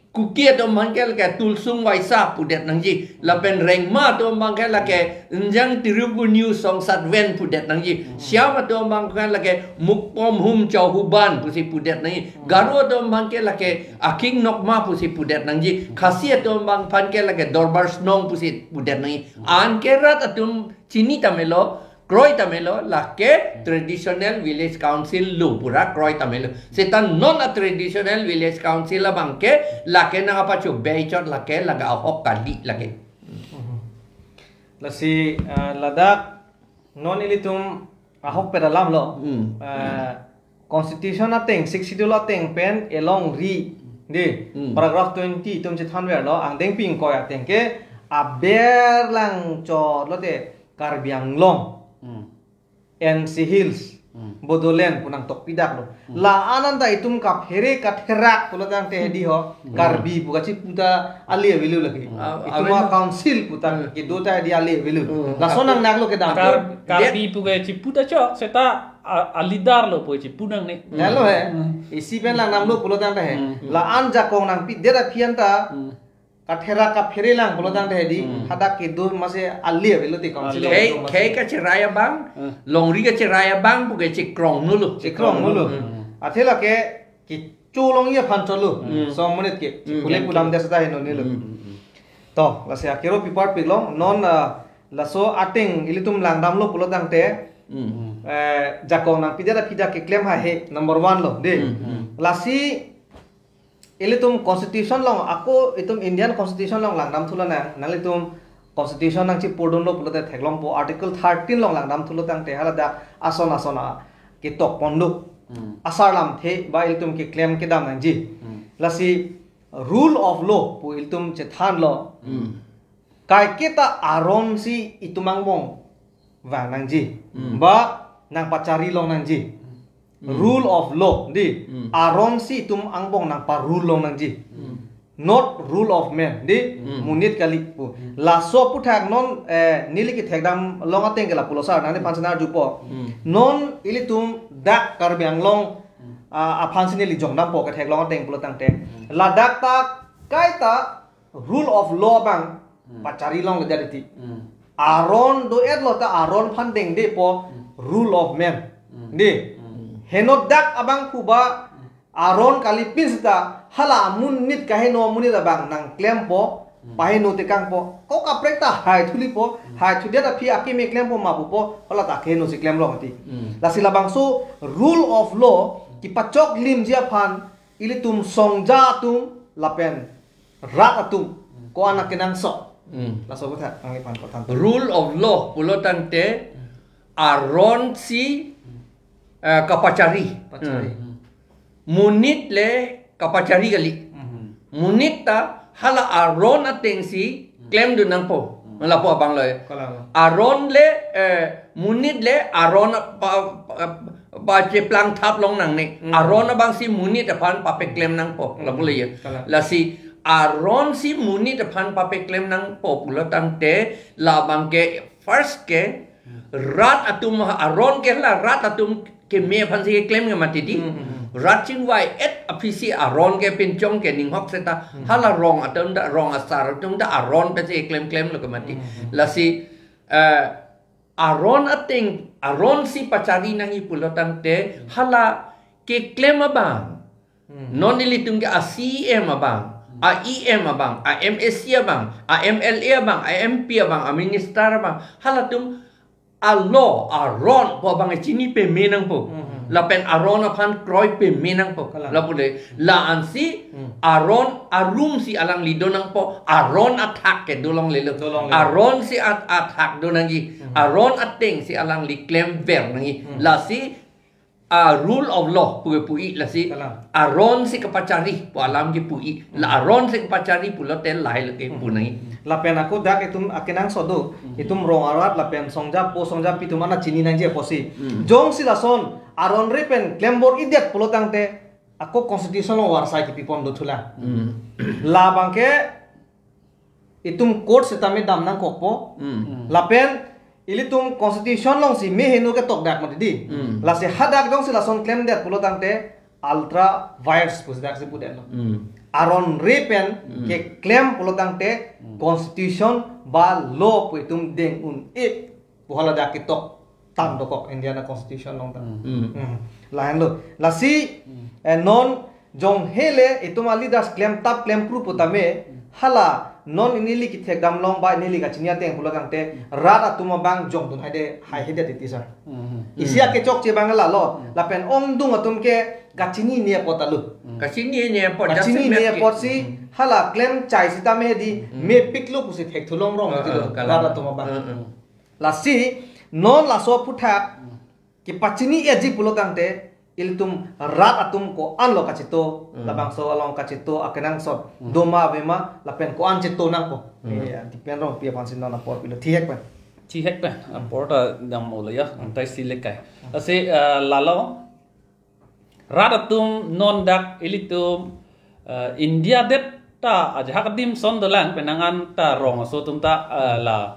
Kuki atum abang ke lake Tulsung Waisa pudet nangji. Lapen Rengma atum abang ke lake Njang Tirip Unyu Songsat Ven pudet nangji. Hmm. Siam atum abang ke lake Mukpom Hum Chauhuban pusi pudet nangji. Hmm. Garo atum abang ke lake Aking Nokma pusi pudet nangji. Hmm. Khasi atum abang aphan ke lake Dorbar Snong pusi pudet nangji. Hmm. Anke rat atum chini tamelo, kroi tamelo, lake traditional village council lo, pura kroi tamelo. Seta non a traditional village council abang ke lake nangpacho beichot lake, lake ahok kali lake. Lasi, ah, ladak non ilitum ahok pen alam lo. Hmm. Ah, Constitution ateng, Sixth Schedule ateng pen elongri, dei, Hmm. paragraph twenty itum chethanverlo, angdeng pingkoi ateng ke aber lang chot lote Karbi Anglong, Hmm. N C Hills, Hmm. Bodoland pu nangtokpidaklo. Hmm. La-an anta itum kaphere katherak pulo tangte hedi ho, Hmm. Karbi pu kachipu ta ali avelo lake. Hmm. Ah, Itum aven a council pu ta Hmm. kedo ta hedi ali avelo. Hmm. Lason nang naklo kedam. Kar-, Karbi pu kachipu ta chok, seta a, a leader lo pu chipu nangne. Lalo he. Hmm. Isi pen lang namlo pulo tangte he. Hmm. La-an jakong nangpidet aphi anta. Hmm. Katherak kaphere lang pulo tangte hedi. Hmm. Hadak kedo masi ali avelo te council. Ali. Khei, lo masi. Khei kacherai abang, Hmm. longri kacherai abang pu ke chekrong nulo. Chekrong nulo. Hmm. Athe lake kecho longji aphan chotlo. Hmm. Song monit ke. Hmm. Pule pulam des ta heno nilo. Hmm. To, lasi akero pipar piklong, non, ah, laso ateng ilitum langdamlo pulo tangte, Hmm. eh, jakong nangpidet aphi dak keklem haihe, number one lo, dei. Hmm, hmm. Lasi ilitum constitution along, ako itum Indian constitution along langdam thulo nang, nanglitum constitution nangchipurdunlo pulote theklongpo, article thirteen along langdam thulo tangte haladak ason ason a ketok ponlo. Hmm. Asar lamthe ba ilitum keklem kedam nangji. Hmm. Lasi rule of law pu ilitum chethanlo. Hmm. Kaiketa aron si itum angbong vang nangji. Hmm. Ba nangpachari long nangji. Hmm. Rule of law, dei. Hmm. Aron si itum angbong nangpa-rule long nangji. Hmm. Not rule of man, dei. Hmm. Monit kali pu. Hmm. Laso aphuthak non, eh, neli kethekdam long ateng ke lapulo sar, nangliphan si nang-arjupo. Hmm. Non ilitum dak Karbi Anglong, Hmm. ah, aphan si neli jongdampo ketheklong ateng pulo tangte. Hmm. Ladak ta kaita rule of law abang Hmm. pachari longledet titi. Hmm. Aron do-etlo ta aron aphan dengdepo Hmm. rule of man. Hmm. Dei. Hmm. Henodak abang phu ba Hmm. aron kalipin seta hala amonit kaheno amonit abang nangklempo, Hmm. paheno tekangpo. Ko kaprek ta hai thulipo, Hmm. hai thudet aphi akeme klempo ma pupo, hala ta keheno si klemlong titi. Hmm. Lasi labangso rule of law kepachoklimji aphan ilitum songja atum lapen rat atum Hmm. ko-an akenangsot. Hmm. Laso aphuthak nangliphan pathan. Rule of law pulo tangte aron si, eh, kapachari. Pachari. Hmm. Monit le kapachari kali. Hmm. Monit ta hala aron ateng si Hmm. klemdun nangpo. Hmm. Lapu abang lo. Kalang. Aron le, eh, monit le Aron pa, pa, pacheplang thap longnangne. Hmm. Aron abangsi monit aphan papeklem nangpo. Hmm. Lapu le ya. Kalang. Lasi Aron si monit aphan papeklem nangpo pulo tangte labang ke first ke rat atum, Aron ke la rat atum keme aphan si keklem ke mati di. Hmm, hmm, hmm. Rat chingvai-et aphi si Aron ke pinchong ke ninghok seta. Hmm. Hala rong atum ta, rong asar atum ta Aron pen si keklem klem lo ke mati. Hmm, hmm. Lasi, eh, Aron ateng, Aron si pachari nangji pulo tangte hala keklem abang. Hmm. Non ilitum ke a C E M abang, a E M abang, a M A C abang, a M L A abang, a M P abang, a minister abang, halatum a law, Aron pu abang chini peme nangpo. Hmm. Lapen Aron aphan kroi peme nangpo. Kalang. Lapu le, la ansi Hmm. Aron arum si alangli do nangpo, Aron athak ke dolonglelo. Dolonglelo. Aron si at-, athak do nangji, Hmm. Aron ateng si alangli klemver nangji. Hmm. Lasi a rule of law pu pu-i lasi. Kalang. Aron si kapachari pu alam ke pu-i. Hmm. La Aron si kapachari pulote lahai lo ke Hmm. pu nangji. Lapen ako dak itum akenangsot do. Hmm. Itum rong arat lapen songja po songja pi atum ana chini nangji apotsi. Hmm. Jongsi lason Aron re pen klembor-idet pulo tangte ako constitution along varsai kipipon do thulang. Hmm. Labang ke itum court sitame dam nangkokpo. Hmm. Lapen ilitum constitution alongsi me heno ketok dak mati di. Hmm. Lasi hadak jongsi lason klemdet pulo tangte ultra vires pusi dak si pudetlo. Hmm. Aron re pen Hmm. keklem pulo tangte Hmm. constitution ba law pu itum deng un-e pu hala dak ketok tang dokok Indian constitution along ta. Hmm. Hmm. Hmm. Lahenlo. Lasi, Hmm. eh, non jong hele itum a leaders klem tap klem kru putame Hmm. hala non neli kethek damlong ba neli kachini ateng pulo tangte Hmm. rat atum abang jongdun haide haihedet titi sir. Hmm. Isi Hmm. akechokche abang lalo. Hmm. Lapen ongdung atum ke kachinine apot alo. Hmm. Kachinine apot, just Kachinine map ke. apotsi Hmm. hala klem chai sitame di Hmm. mepiklo pusi thekthulong rong Ah, tilo ah, kalang. rat atum abang. Hmm, hmm. Lasi, non laso aphuthak, Hmm. kepachini-eji pulo tangte, ilitum rat atum ko-anlo kachito, Hmm. labangso along kachito, akenangsot, Hmm. doma avema, lapen ko-an chito nangpo. Hmm. Ya, depend rong pi aphan si non apor pilo, thihek pen. Thihek pen, apor ta dam olo ya, Hmm. antai si lekai. Hmm. Lasi, eh, lalo, rat atum non dak ilitum, eh, India det ta ajahak adim son dolang penang an ta rong aso atum ta, eh, la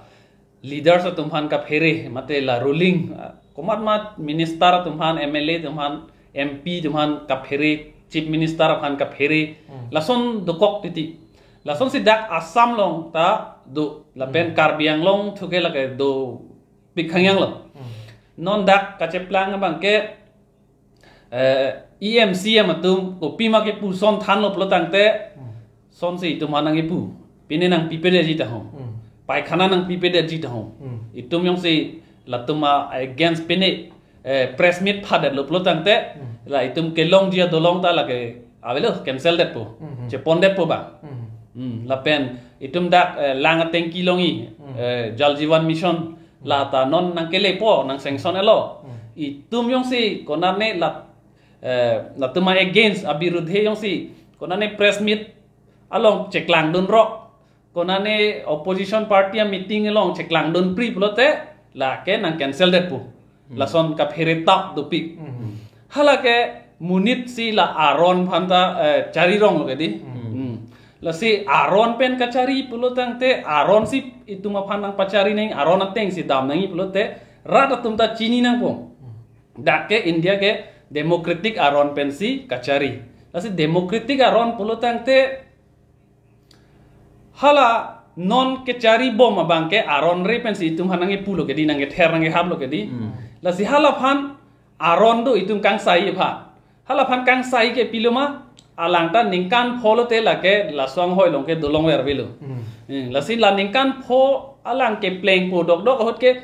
leaders atum aphan kaphere mate la ruling, eh, komat mat minister atum aphan, M L A atum aphan, M P atum aphan kaphere, chief minister aphan kaphere, Hmm. lason dokok titi. Lason si dak Assam along ta do, lapen Hmm. Karbi Anglong thuke lake dopik hangyang lo. Hmm. Non dak kacheplang abang ke eh, E M C M atum kopima kepu son thanlo pulo tangte, Hmm. sonsi itum aphan nangkipu. Pine nangpipedetji tahong. Hmm. Paikhana nangpipedetji tahong. Hmm. Itum jongsi latum against pine, eh, press meet phadetlo pulo tangte, Hmm. la itum kelongji adolong ta lake avelo cancel detpo. Hmm. Chepondetpo bang. Hmm. Hmm. Lapen itum dak, eh, lang atengki longji, Hmm. eh, Jal Jeevan Mission. Hmm. La ta non nangkelepo, nang sanction elo. Hmm. Itum jongsi konane la, eh, latum against, abirudhe jongsi konane press meet along cheklangdun rok, konane opposition party a meeting along cheklangdun pri pulote, lake nang cancel detpo. Hmm. Lason kaphere tap dopik. Hmm. Halake monit si la Aron aphan ta, eh, chari ronglo ke di. Hmm. Hmm. Lasi Aron pen kachari pulo tangte, Aron si itum aphan nangpachari nangji, Aron ateng si dam nangji pulote, rat atum ta chini nangpo. Hmm. Dak ke India ke democratic Aron pensi kachari. Lasi democratic Aron pulo tangte, hala non kechari bom abang ke Aron re pensi itum aphan nangkipulo ke di, nangkether nangkihaplo ke di. Hmm. Lasi hala aphan Aron do itum kangsai aphan. Hala aphan kangsai ke pilo ma, alang ta ningkan pho lote lake laso anghoi along ke dolongver avelo. Hmm. Hmm, lasi la ningkan pho alang keplengpo dokdok ahut ke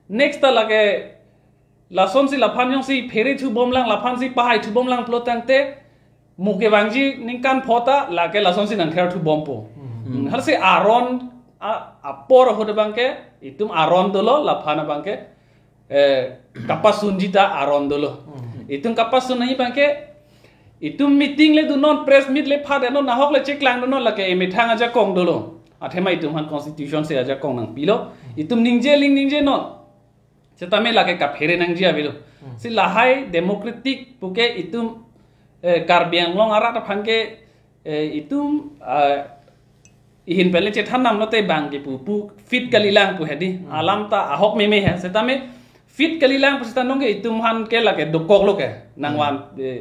next ta lake lasonsi laphan jongsi phere thubomlang, laphan si pahai thubomlang pulo tangte, mo kevangji ningkan pho ta lake lasonsi nangther thubompo. Hmm. Hmm, halasi Aron a, apor ahut abang ke, itum Aron dolo, laphan abang ke, eh, kapasunji ta Aron dolo. Hmm. Itum kapasun nangji abang ke, itum meeting le dunnon, press meet le phadetnon, nahok le cheklangdunnon, lake emethang ajakong dolo. Athema itum aphan constitution si ajakong nangpilo. Itum ningje aling ningje non. Setame lake kaphere nangji avelo. Si lahai democratic puke itum, eh, Karbi Anglong arat aphan ke, eh, itum, ah, ihin pen le chethan nam lote bang ke pu pu fit kalilang pu hedi. Alam ta ahok meme he. Setame fit kalilang pu seta nonke itum aphan ke lake dokok lo ke. Nangvan, eh,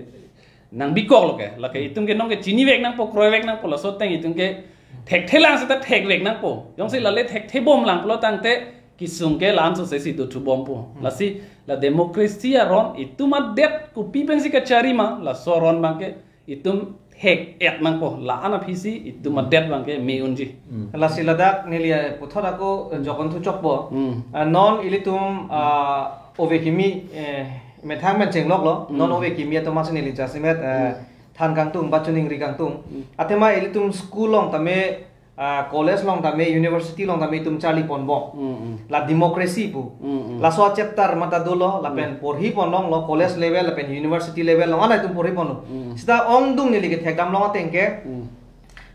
nangbikok lo ke. Lake itum ke nonke chinivek nangpo, kroivek nangpo, laso ateng itum ke thekthelang seta thekvek nangpo. Jongsi lale thekthebomlang pulo tangte kesung ke la-an sose si dothubompo. Lasi la democracy aron itum adet kopi pensi kachari ma, laso aron abang ke itum thek-et nangpo, la-an aphi si itum adet abang ke me unji. Lasi ladak neli, eh, puthot ako, eh, jokon thuchokpo. Hmm. Ah, non ilitum, ah, ove kimi, eh, methang pen chenglok lo. Hmm. Non ove kimi atum ason neli jasemet, eh, Hmm. than kangtung, ba chuning ri kangtung. Hmm. Athema ilitum school along tame, ah, college along tame, university along tame itum charli ponbom. Hmm, hmm. La democracy pu. Hmm, hmm. Laso chapter mata dolo, lapen Hmm. porhi ponlong lo, college level, lapen university level along, ana itum porhi ponlo. Hmm. Seta ongdung neli kethekdam long ateng ke. Hmm.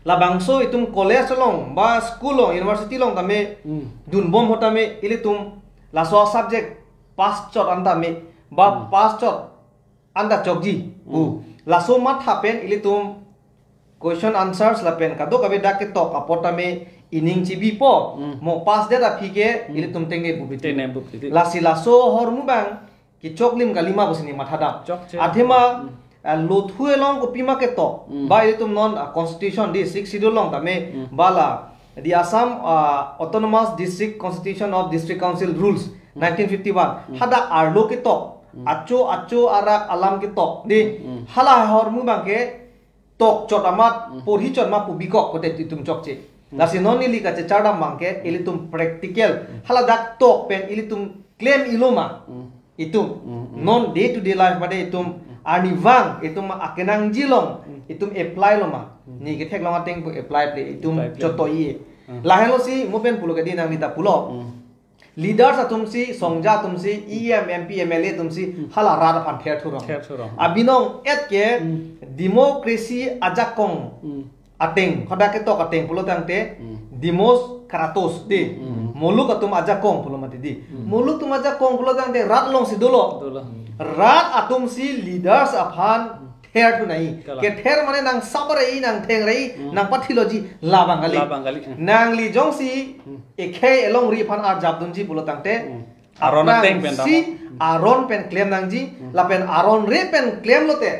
Labangso itum college along, ba school along, university along tame, Hmm. dunbom ho tame, ilitum laso subject pass chot an tame, ba Hmm. pass chot anta chokji. Hmm. Pu. Laso matha pen ilitum question answers lapen kadokave dak ketok apot tame ining chibipo. Hmm. Mo pass det aphi ke Hmm. ilitum tengne bupiti. Tengne bupiti. Lasi laso ahormu abang kechoklim kalima pusi neli mathadam. Chokche. Athema, Hmm. ah, lothu along kopima ketok. Hmm. Ba ilitum non, ah, constitution di Sixth Schedule along tame Hmm. ba la the Assam, ah, Autonomous District Constitution of District Council Rules Hmm. nineteen fifty-one. Hmm. Hadak arlo ketok. Hmm. Acho acho arak alam ketok. Di Hmm. hala ahormu abang ke tok chot amat, Hmm. porhi chot ma pubikok kote itum chokche. Hmm. Lasi non neli kachechardam abang ke, Hmm. ilitum practical. Hmm. Hala dak tok pen ilitum klem-ilo ma. Hmm. Itum. Hmm, hmm. Non day to day life mate itum Hmm. arnivang, itum akenangji along, Hmm. itum apply lo ma. Hmm. Neli ketheklong ateng pu apply ple, itum Apply ple. chotoi-e. Hmm. Lahenlo si, mo pen pulo ke di nangli ta pulo. Hmm. Leaders atum si, songja atum si, E M, M P, M L A atum si, Hmm. hala rat aphan ther thurong. Ther thurong. Abinong et ke Hmm. democracy ajakong Hmm. ateng, hadak ketok ateng pulo tangte, Hmm. demos kratos di. Hmm. Muluk atum ajakong pulo mati di. Hmm. Muluk atum ajakong pulo tangte rat along si dolo. Dolo. Rat atum si leaders aphan ther thu nangji. Kalang. Kether mane nang sap-re-i, nang theng-re-i, Hmm. nang pathiloji, labang kali. Labang kali, hmm. Nangli jongsi Hmm. ekhei elongri aphan arjap dunji pulo tangte, Hmm. Aron aphrang ateng pen si dam. aron pen klem nangji, Hmm. lapen aron re pen klem lote,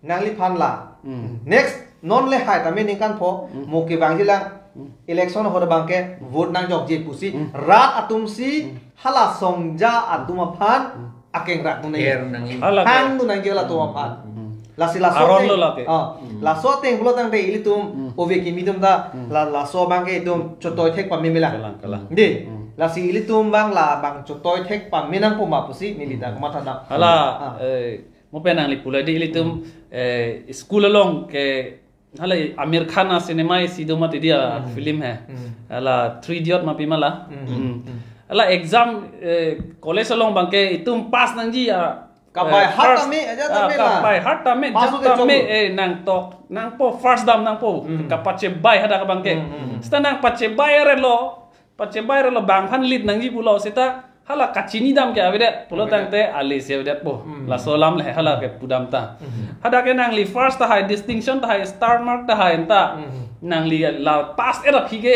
nangliphan la. Hmm. Next, non le hai tame ningkan pho, Hmm. mo kevangji lang, Hmm. election ahut abang ke, Hmm. vote nangjokji pusi, Hmm. rat atum si, Hmm. hala songja atum aphan, Hmm. akeng rak dun nangji. Her nangji. Hala ke. Hang dun nangji hala atum aphan. Hmm. Lasi laso Aron ateng, lo lake. ah, Hmm. laso ateng pulo tangte ilitum Hmm. ove kimi atum ta, Hmm. la, laso abang ke itum chotoi thek pame mela. Kalang, kalang. Di, Hmm. lasi ilitum abang la abang chotoi thek pame nangpo ma pusi neli ta Hmm. komat tha dam. Hala, Ah. eh, mo pen nangli pulo di ilitum, Hmm. eh, school along ke, hala Aamir Khan a cinema isi do mati di a Hmm. film he. Hmm. Hala Three Idiot ma pima la. Hmm. Hmm. Hmm. Hala exam, eh, college along abang ke itum pass nangji a, Kapai eh, hat first, tame, ajat ah, tame la. kapai hat tame, Pass jat hote tame, choklo. eh, nangtok, nangpo first dam nangpo, Hmm. kapachebai hadak abang ke. Hmm, hmm, hmm. Seta nangpachebai arelo, pachebai arelo bang aphan lead nangji pulo, seta hala kachini dam ke avedet, pulo Avedet. tangte ale si avedetpo. Hmm. Laso alam le hala kepudam ta. Hmm. Hadak ke nangli first tahai, distinction tahai, star mark tahai anta. Hmm. Nangli la pass-et aphi ke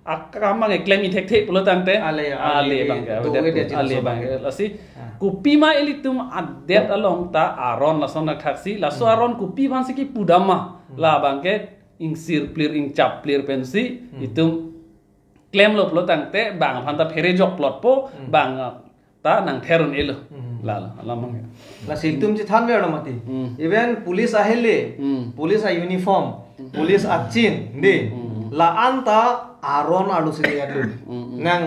akam abang ke klem-i thekthe pulo tangte. Ale, ale, ale abang ke, do avedet, ave dia po, ale laso abang abang ke. ke. Lasi, Ah. kopima ilitum adet along ta aron lason thakthak si, laso Hmm. aron kopi aphan si kipudam ma. Hmm. La abang ke ingsir plir, ingchap plir pensi, Hmm. itum klemlo pulo tangte, bang aphan ta phere jok plot po, Hmm. bang, ah, ta nang ther un-elo. Hmm. Lalo, alam abang ke. Lasi itum chethan verlo mati. Hmm. Even police ahele, Hmm. police a uniform, Hmm. police a chin, di. Hmm. La-an ta aron arlo si le adu. Hmm, hmm. Nang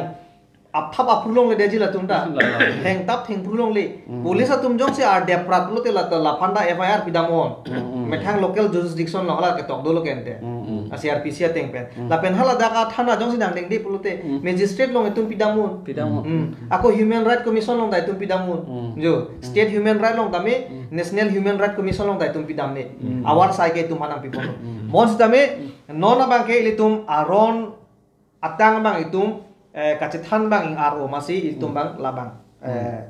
apthap aphrulongle detji latum ta. Lalo. Thengtap thengphrulongle. Hmm. Police atum jongsi ardep prat pulote la ta laphan ta F I R pidam on. Hmm, hmm. Methang local jurisdiction along hala ketok dolo kente. Hmm, hmm. A C R P C ateng pen. Hmm. Lapen hala dak a thana jongsi nangdengde pulote, Hmm. magistrate along itum pidam un. Pidam un. Hmm. Ako Human Right Commission along ta itum pidam un. Hmm. Jo, Hmm. State Human Right along tame, Hmm. National Human Right Commission along ta itum pidam ne. Hmm. Awar sai ke itum aphan nangpipon. Hmm. Bonsitame, Hmm. non abang ke ilitum aron atang abang itum eh, kachethan abang ing aro masi itum abang labang eh,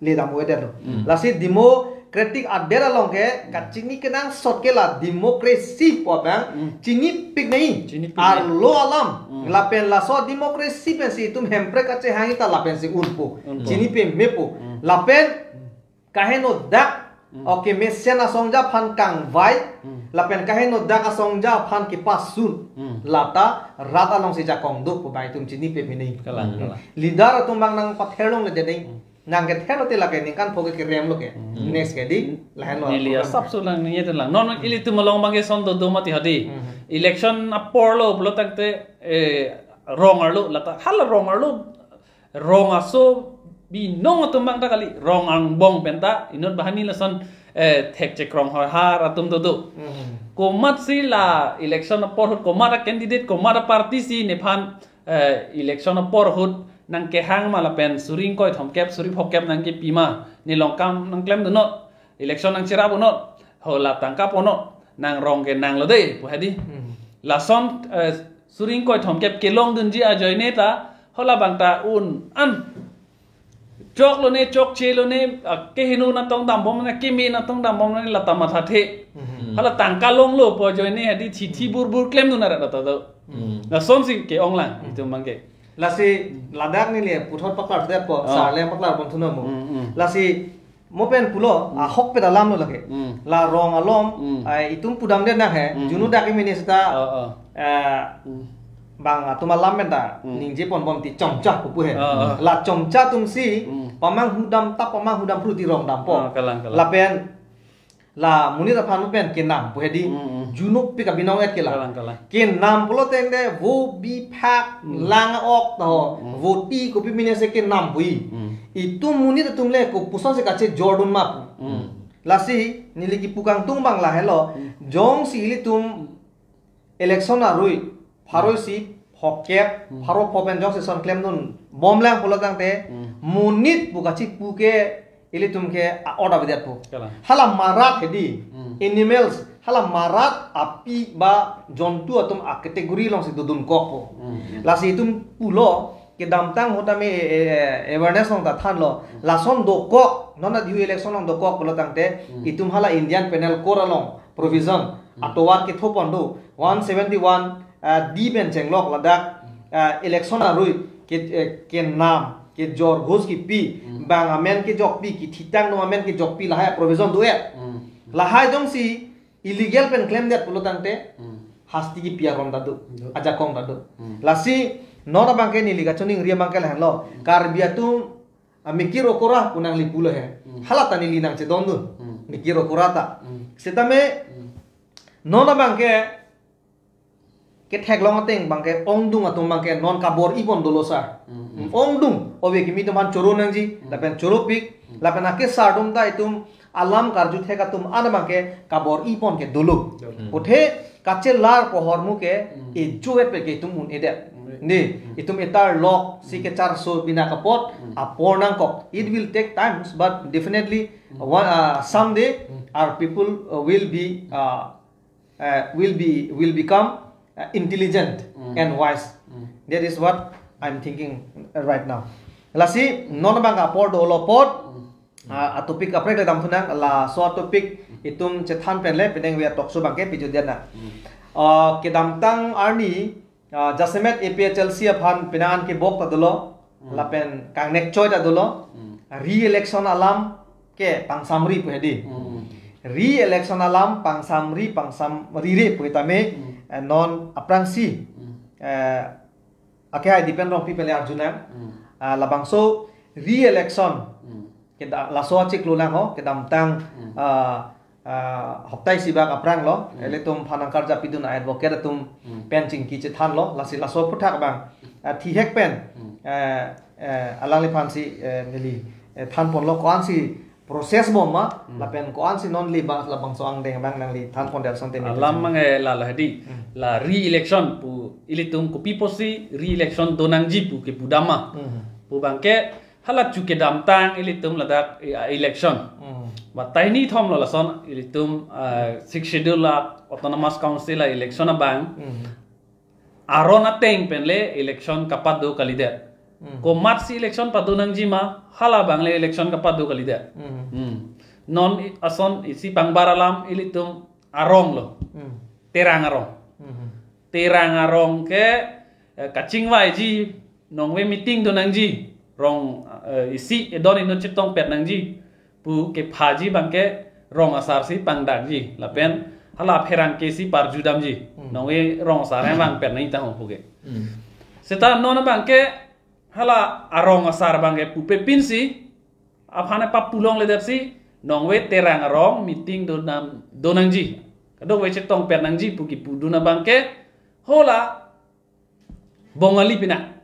ledam-o-edet lo. Lasi democratic adet along ke kachini kenangsot ke la democracy pu abang chinipik nai. Chinipik nai. Arlo alam. Lapen laso democracy pensi itum Hemprek kachehang ta lapensi unpo. Unpo. Chinipemepo. Lapen kaheno dak, oke, mesen asongja aphan kangvai, lapen kaheno dak asongja aphan kepasun, lata rat alongsi jakong do pu abang itum chinipe mini. Kalang, kalang. Leader atum abang nangpather longledet nai, nangkether lote lake ningkan pho ke kerem lo ke. Next ke di, lahenlo. Neli program asap sulang ningje lang. Non ilitum along abang ke ason dodo mati hadi. Election apor lo pulo tangte, eh, rong arlo, lata hala rong arlo rong aso binong atum abang ta kali, rong angbong penta inut banghini lason eh, thekchekrong hoi har atum dodo. Komatsi la election apor ahut komat a-candidate, komat a-party si nephan eh, election apor ahut nangkehang ma lapen suri ingkoi thomkep, suri phokep nangkepi ma, nelong kam nangklemdunnon, election nangcherap-unnon, ho la tangka ponnon, nang rong ke nanglo de pu hadi. Lason eh, suri ingkoi thomkep kelongdunji ajoine ta, ho labang ta un an choklone, chokchelone, ah, keheno natong dambomlone, keme natong dambomlone, lata mathathe. Hala tangka longlo pu ajoine hadi thithi burbur klemdun arat lata do. Lasonsi ke-ong lang itum abang ke. Lasi ladak neli puthot paklardet po, sar le paklar pon thunon mo. Lasi mo pen pulo, ahokpet alam lo lake. La rong alom, ai, itum pudamdet nang he, junu dak imini seta, Oh, oh. eh, bang atum alam pen ta, ningje ponbom ti chomcha pupu he. Oh, oh. La chomcha atumsi, pamanghu dam ta pamanghu dam phru ti rong dampo. Oh, kalang, kalang. Lapen, la monit aphan pen kenam pu hedi, junupik abinong et ke la. Kalang, kalang. Kenam pulo tangte vo biphak lang ok ta ho, vo ti kopi mini se kenam pui. Itum monit atum le kopusonsi kachejordun ma pu. Lasi neli kipu kangtung abang lahelo, jongsi ilitum election arui, pharo isi, phokep, pharo pho pen jongsi son klemdunbom lang pulo tangte, monit pu kachipu ke ilitum ke a-ot avedetpo. Kalang. Hala marat hedi, animals, hala marat api ba jontu atum a-category alongsi dodunkokpo. Lasi itum pulo, kedamtang ahut tame, eh, eh, awareness along ta thanlo. Lason dokok, non adiu election along dokok pulo tangte, itum hala Indian Penal Code along provision, atovar kethopon do, one seventy-one, ah, D pen chenglok ladak, ah, election arui ke, eh, kenam, kejor ghus kipi, bang amen kejokpi, kithitang atum amen kejokpi lahai provision do-et. Lahai jongsi illegal pen klemdet pulo tangte, hasti kipi aron ta do, ajakong ta do. Lasi non abang ke neli kachiningri abang ke lahenlo. Karbi atum, ah, mikir okora pu nangli pulo he. Hala ta neli nangchedondun. Mikir okora ta. Setame, non abang ke, ketheklong ateng abang ke ongdung atum abang ke non kabor-ipon dolo sar. Ongdung, ove kimi atum aphan choro nangji, lapen choropik, lapen akesar atum ta itum alam karju thek atum an abang ke kabor-ipon ke dolo. Dolo. Puthe kachelar kohormu ke ejoet pe ke itum un-edet. Ne, itum etarlok si kecharso bina kapot apor nangkok. It will take times, but definitely one, uh, someday our people, uh, will be, uh, uh, will be, will become, uh, intelligent and wise. That is what I'm thinking right now. Lasi non abang apor dolo apot, ah, atopic kaprek le damthunang, laso atopic itum chethan pen le penang via talk show abang ke pejutdet nang. Ah, kedamtang arni, ah, jasemet A P H L C aphan penang an kebok ta dolo, lapen kangnek choi ta dolo, re-election alam ke pangsamri pu hedi. Re-election alam pangsamri, pangsamri re pu tame, eh, non aphrangsi, eh, ake hai dipen rong pi pele arjunang. Ah, labangso re-election keda-, laso achiklo lang ho, kedamtang, ah, ah, hoptai isi bak aphrang lo, ilitum aphan nangkarjapidun a-advocate atum pen chingki chethanlo, lasi laso aphuthak abang, ah, thihek pen, eh, eh, alangliphansi, eh, neli, eh, thanponlo ko-ansi process bom ma, lapen ko-ansi non le ba labangso angdeng abang nangli thanpon der sante. Alam abang ke lalo hedi, la re-election pu ilitum kopi pusi re-election donangji pu kepudam ma. Pu abang ke hala chu kedamtang ilitum ladak, eh, election. Batai ni thom lo lason ilitum, ah, Sixth Schedule la Autonomous Council la election abang. aron ateng pen le election kapat do kalidet. Hmm. Komatsi election pado nangji ma, hala abang le election kapat do kalidet. Hmm. Hmm. Non i- ason isi pangbar alam ilitum arong lo. Hmm. Terang arong. Hmm. Terang arong ke eh, kachingvaiji, nongve meeting do nangji, rong eh, isi edon inut chetongpet nangji pu kephaji abangke rong asar si pangdakji. Lapen hala apherangke si parjudamji. Hmm. Nongve rong asar vangpet nangji tangho puke. Hmm. Seta non abangke hala arong asar abangke pupe pinsi aphan apa pulongledetsi nongve terang arong meeting do nam do nangji. Kadokave chetongpet nangji pu kipudun abangke hala Bongali pina.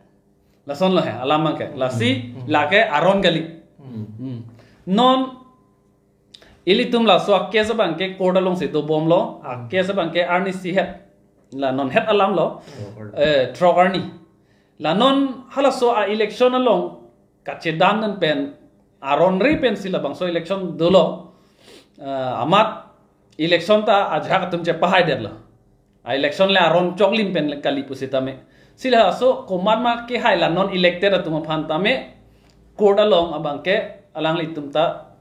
Lason lo he, alam abangke. Lasi, hmm, lake aron kali. Hmm. Hmm. Non, ilitum laso a-case abangke court alongsi dobomlo, a-case abangke arnisi het. La non het alam lo, eh, throk arni. La non halaso a-election along, kachedan pen, aron ri pensi labangso election dolo, eh, amat election ta ajahak atum chepahaidetlo. A-election le aron choklim pen le kali pusitame. Si laso komat ma kehai la non elected atum aphan tame court along abangke alanglitum ta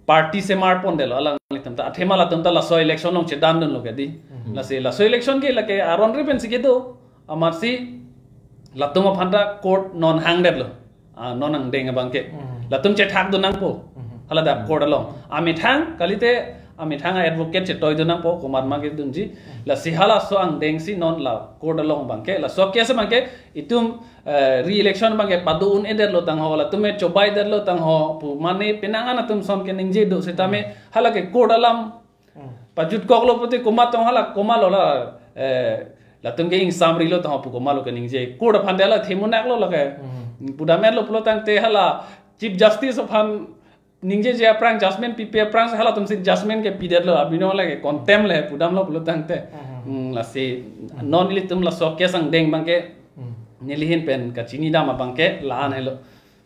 party semar pondetlo alanglitum ta. Athema latum ta laso election along chedandunlo kedi. Mhm. Lasi laso election ke lake aron ri pensi kedo. Amatsi latum aphan ta court non hangdetlo. Ah, non angdeng abangke. Mhm. Latum chethakdun nangpo. Mhm. Hala dak court along. Amethang kalite amethang a-advocate chetoidun nangpo komat ma kedunji. Mhm. Lasi halaso angdengsi non la court along abangke. Laso case abangke itum eh, re-election abangke pado un-edetlo tangho, latum me chobaidetlo tangho pu mane penang an atum ason keningje do sitame, hmm, hala ke court alam, hmm, pajutkoklo pute komat tong hala komatlo la, eh, latum ke ingsamrilo tangho pu komatlo keningje. Court aphan de la themunaklo lake. Hmm. Pudamlo pulo tangte hala Chief Justice aphan ningjeje aphrang judgment pipe aphrang si halatum si judgment ke pidetlo abino lake contempt le pudamlo pulo tangte. Mhm. Hmm, lasi non ilitum laso case angdeng abangke, hmm, neli ahin pen kachinidam abangke la-an helo.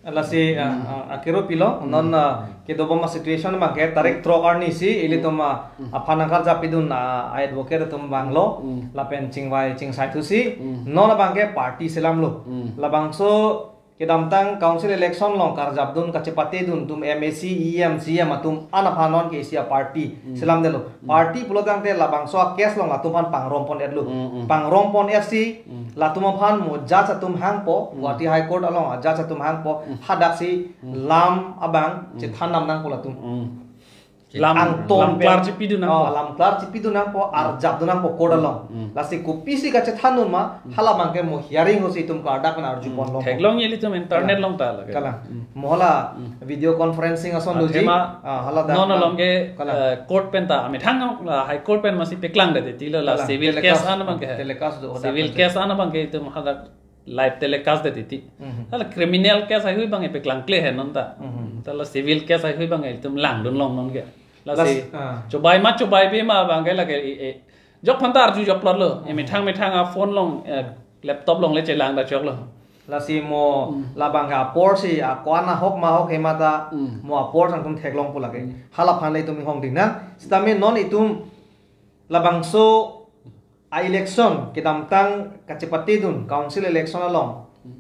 Lasi, ah, ah, akero pilo, hmm, non, ah, kedobom a-situation abangke tarik throk arnisi ilitum, ah, hmm, aphan nangkarjap pidun, ah, advocate atum vanglo, hmm, lapen chingvai chingsai thusi, hmm, non abangke party selamlo. Hmm. Labangso kedamtang council election along karjapdun kachepatedun atum M A C, E M, C M atum an aphan non ke isi a-party, hmm, selamdetlo. Hmm. Party pulo tangte labangso a-case along latum aphan pangrompon-etlo. Hmm, hmm. Pangrompon-etsi, hmm, latum aphan mo judge atum hangpo, hmm, Guwahati High Court along a-judge atum hangpo, hmm, hadaksi, hmm, lam abang, hmm, chethan nam nangpo latum. Hmm. Lam, angton lam pen. Klar chipidun nangpo. Oh, lam klar chipidun nangpo, hmm, arjapdun nangpo court along. Hmm. Lasi kopisi kachethandun ma, hmm, hala abangke mo hearing hosi itum kardak pen arjupon, hmm, longpo. Theklong ilitum internet, kalang, along ta lake. Kalang. Hmm. Mo hala, hmm, video conferencing ason doji. Athema, ah, hala dak non along ke, kalang, eh, court pen ta amethang la High Court pen masi peklangdet tilo la, kalang, civil case, telecast, an abangke. Telecast do, civil case an abangke itum hadak live telecast det titi. Mhm. Hala criminal case ahui abang epeklangkle he non ta. Mhm. Ta la civil case ahui abang itum langdun long non ke. Lasi, lasi, ah, chobai ma chobai be ma abangke lake e, e, jok aphan ta arjujoplotlo. Mhm. Emethang methang a-phone along, eh, laptop along le chelang da choklo. Lasi mo, hmm, labang ke apor si, a, ko-an ahok ma ahok he ma ta, hmm, mo apor sang atum theklongpo lake. Hmm. Hala aphan le itum inghongding nang. Sitame non itum labangso a-election kedamtang kachepatedun council election along, hmm,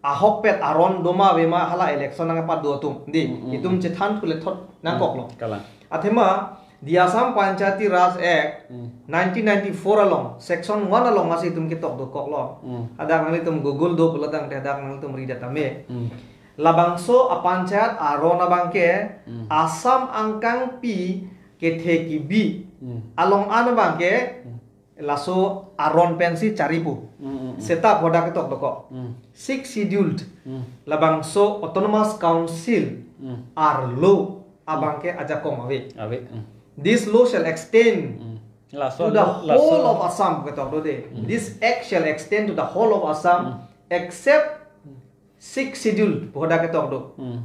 ahokpet aron doma ave ma hala election nangpado atum. Di, hmm, hmm, itum, hmm, chethan thule thot nangkoklo. Hmm, kalang. Athema, the Assam Panchayati Raj Act, hmm, nineteen ninety-four along, section one along masi itum ketok dokoklo. Hmm. Hadak nanglitum Google do pulo tangte hadak nanglitum ri det tame. Hmm. Labangso a-panchayat aron abangke, hmm, Assam angkangpi kethe kebi, hmm, along an abangke, hmm, laso aron pensi charipo. Hmm, hmm, hmm. Seta hadak ketok dokok. Hmm. Sixth Scheduled. Hmm. Labangso Autonomous Council, hmm, arlo abangke ajakong ave. Ave. Hmm. This law shall extend, hmm, laso, to the, laso, whole of Assam ketok do de. Hmm. This act shall extend to the whole of Assam, hmm, except, hmm, Sixth Schedule pu hadak ketok do. Hmm.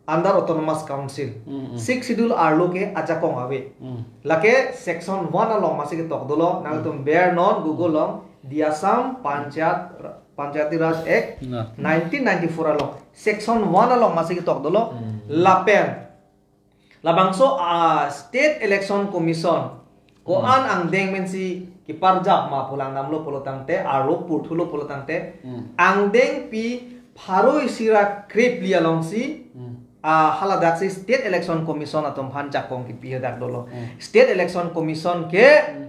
Under Autonomous Council. Hmm, hmm. Sixth Schedule arlo ke ajakong ave. Hmm. Lake section one along masi ketok dolo, nang, hmm, itum ber non Google along, the Assam Panchayat, Panchayati Raj Act, nah, nineteen ninety-four along. Section one along masi ketok dolo, hmm, lapen labangso a-State Election Commission, ko, hmm, an angdeng pensi iparjap ma pulang damlo pulo tangte, arlo purthulo pulo tangte, Hmm. angdengpi pharo isi ra krephli alongsi, Hmm. ah, haladak si State Election Commission atum aphan jakong kipi hadak dolo. Hmm. State Election Commission ke Hmm.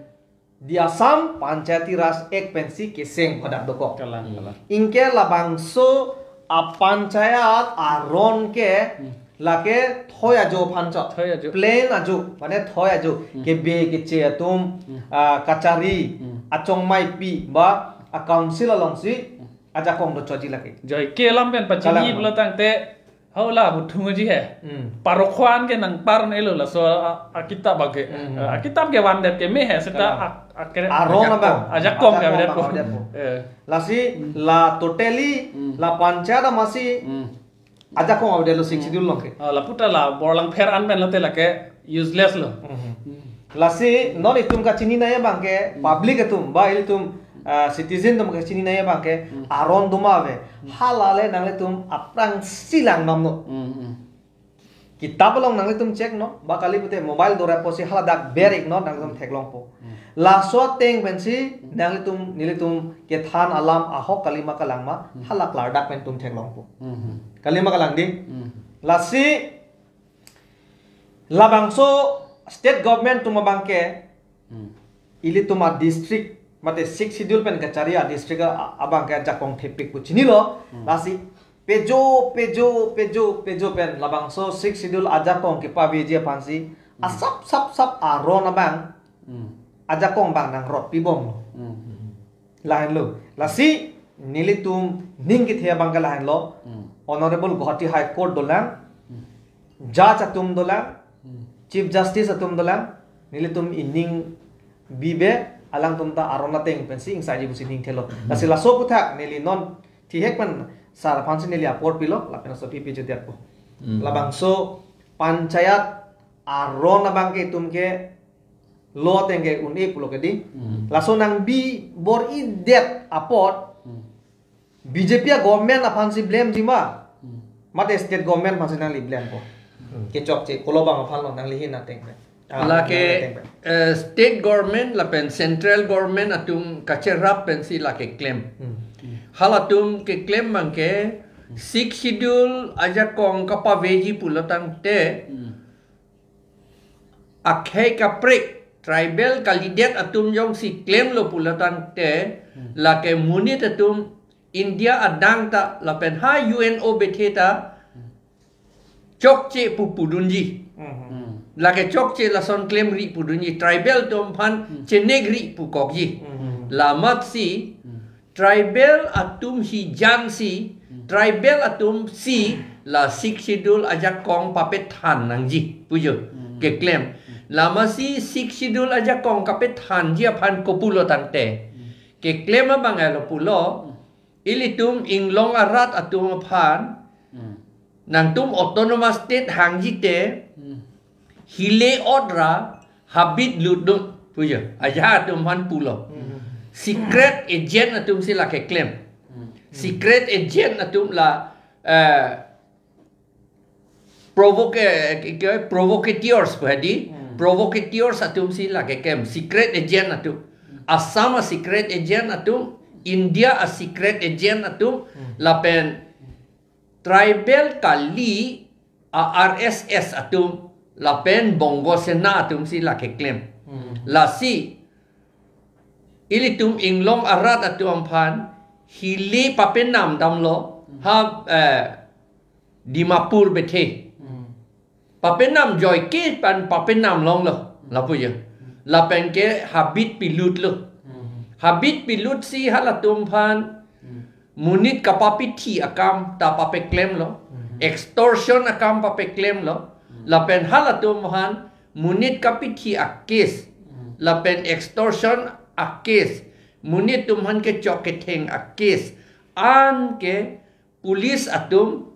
the Assam Panchayati Raj Act pensi keseng hadak dokok. Kalang, Hmm. kalang. Anke labangso a panchayat aron ke Hmm. lake thoi ajo aphan chot. Thoi ajo. Plain ajo, mane thoi ajo. Hmm. Kebe keche atum, Hmm. ah, kachari, Hmm. achongmaipi, ba a council alongsi, Hmm. ajakong dochotji lake. Joike alam pen pachini Kalang. pulo tangte, hau la buthung ji he. Hmm. Parokwan ke nangpar-un-elo laso a, a kitab ake. Hmm. A kitab ke vandet ke me he seta Kalang. a, a kere Aron Ajakong. abang. Ajakong ke Ajakong avedet abang po. avedet po. Eh. Lasi Hmm. la totally, Hmm. la panchayat amatsi Hmm. ajakong avedetlo Sixth Hmm. Schedule along ke. Ah, lapu ta la borlang pher an pen lote lake useless lo. Mhm. Hmm. Lasi non itum kachini nangji abang ke Hmm. public atum ba ilitum, ah, citizen atum kachini nangji abang ke Hmm. aron doma ave. Hmm. Hala le nanglitum aphrangsi lang damnon. Hmm, hmm. Kitab along nanglitum check non, ba kali pute mobile dora pusi haladak ber-iknon nanglitum theklongpo. Hmm. Laso ateng pensi Hmm. nanglitum nelitum kethan alam ahok kalima kalang ma, Hmm. hala klardak pen itum theklongpo. Hmm, hmm. Kalima kalang di. Hmm. Lasi labangso state government atum abang ke Hmm. ilitum a district, mate Sixth Schedule pen kachari a district a, abang ke ajakong thepik pu chinilo. Hmm. Lasi pejo, pejo, pejo, pejo pen labangso Sixth Schedule ajakong kepaveji aphansi, Hmm. asap sap sap aron abang, Hmm. ajakong abang nangrotpi bomlo. Hmm. Lahenlo. Lasi nelitum ning kethe abang ke lahenlo. Hmm. Honorable Guwahati High Court dolang. Hmm. Judge atum dolang. Hmm. Chief Justice atum dolang. Nelitum ining bibe alangtum ta aron ateng pensi ingsaiji pusi ning thelo. Hmm. Lasi laso aputhak neli non thihek pen sar aphansi neli apor pilo, lapen laso pipi jodiak po. Hmm. Labangso panchayat aron abang ke itum ke lo ateng ke un-e pulo ke di. Hmm. Laso nangbi bor-idet apot Hmm. B J P a government aphansi blameji ma. Hmm. Mate state government aphansi nangli blamepo. Hmm. Kechokche, kolo abang aphanlo nangli hin ateng pen. Ah, Lake, nangli ateng pen. eh, state government lapen central government atum kacherap pensi lake klem. Hmm. Halatum keklem abang ke Sixth Schedule ajakong kapaveji pulo tangte, Hmm. akhei kaprek tribal kalidet atum jongsi klemlo pulo tangte, Hmm. lake monit atum India adang ta lapen ha U N O bethe ta Hmm. chokche pu pudunji. Hmm. Hmm. Lake chokche lason klemri pudunji, tribal atum aphan Hmm. chenekri pukokji. Hmm. Lamatsi Hmm. tribal atum hijan si, Hmm. tribal atum si la Sixth Schedule ajakong papethan nangji pujo Hmm. keklem. Hmm. Lamatsi Sixth Schedule ajakong kapethanji aphan kopulo tangte. Hmm. Keklem abang alo pulo, Hmm. ilitum inglong arat atum aphan, Hmm. nangtum autonomous state hangji te, Hmm. hile ot ra habit lutdun pujo. Ajahak atum aphan pulo. Hmm. Secret agent atum si lake klem. Hmm. Secret agent atum la, eh, provoca-, eh, ke, provocateurs pu hedi. Hmm. Provocateurs atum si lake klem. Secret agent atum. Hmm. Assam a secret agent atum, India a secret agent atum, Hmm. lapen tribal kali a R S S atum lapen Bongo Sena atum si lake klem. Hmm. Lasi ilitum inglong arat atum aphan hile papenam damlo, Hmm. ha, eh, Dimapur bethe. Hmm. Papenam joike pen papenam longlo, lapu ya. Hmm. Lapen ke habit pilutlo. Hmm. Habit pilut si halatum aphan Hmm. monit kapapithi akam ta papeklemlo. Hmm. Extortion akam papeklemlo. Hmm. Lapen halatum aphan monit kapithi a case. Hmm. Lapen extortion a case. Monit atum aphan kechok ketheng a case. Anke police atum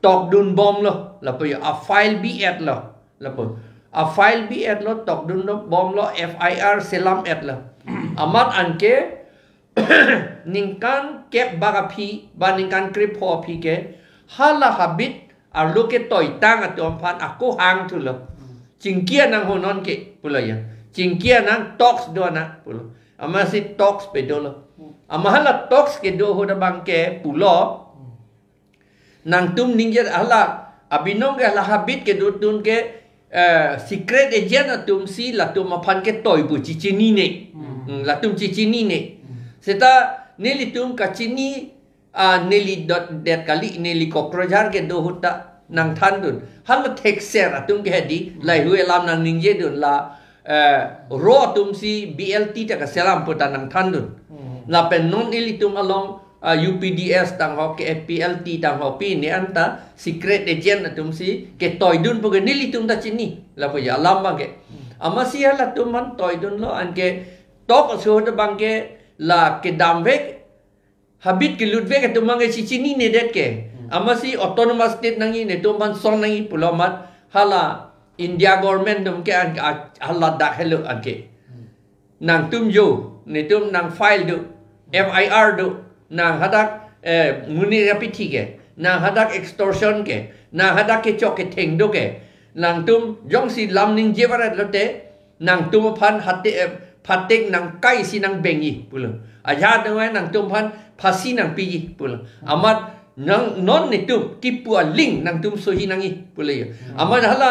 tokdun bomlo, lapu ya, a file bi-etlo, lapu. A file bi-etlo, tokdun bomlo, F I R selam-etlo. Amat anke, ningkan kep bak aphi, ba ningkan krepho aphi ke, hala habit, arlo ketoitang atum aphan ako hangthulo. Chingki anang ho non ke, pulo ya. chingki anang, talks do anang pulo. Amatsi talks pedolo. Amat hala talks kedo ahut abangke pulo, nangtum ningje hala abinong ke hala habit kedo atum ke, eh, secret agent atumsi latum aphan ketoi pu chechinine. Hmm. Hmm, latum chechinine. Hmm. Seta nelitum kachini, ah, neli dot det kali, neli Kokrajhar kedo ahut ta nangthandun. Hala thekser atum ke hedi, Hmm. lahei alam nangningjedun la, eh, ro atumsi B L T ta kaselam pu ta nangthandun. Hmm. Lapen non ilitum along, ah, U P D S tangho ke F P L T tangho pine anta secret agent atumsi ketoidun pu ke nelitum ta chini. Lapu ya alam abangke. Amatsi halatum aphan toidunlo, anke talk aso ahut abangke la kedamvek habit kelutvek atum abangke chechinine det ke. Hmm. Amatsi autonomous state nangji, netum aphan son nangji pulo amat hala India government atum ke an-, a-, hala dak helo anke. Hmm. Nangtum jo, netum nang file do, F I R do, nang hadak, eh, money rapithi ke, nang hadak extortion ke, nang hadak kechok ketheng do ke, nangtum jongsi lam ningje varet lote, nangtum aphan hate, eh, phatek nangkaisi nangbengji pulo. Ajat nangtum aphan phasi nangpiji pulo. Amat nang non netum kipu aling nangtum sohi nangji pulo ya. Hmm. Amat hala,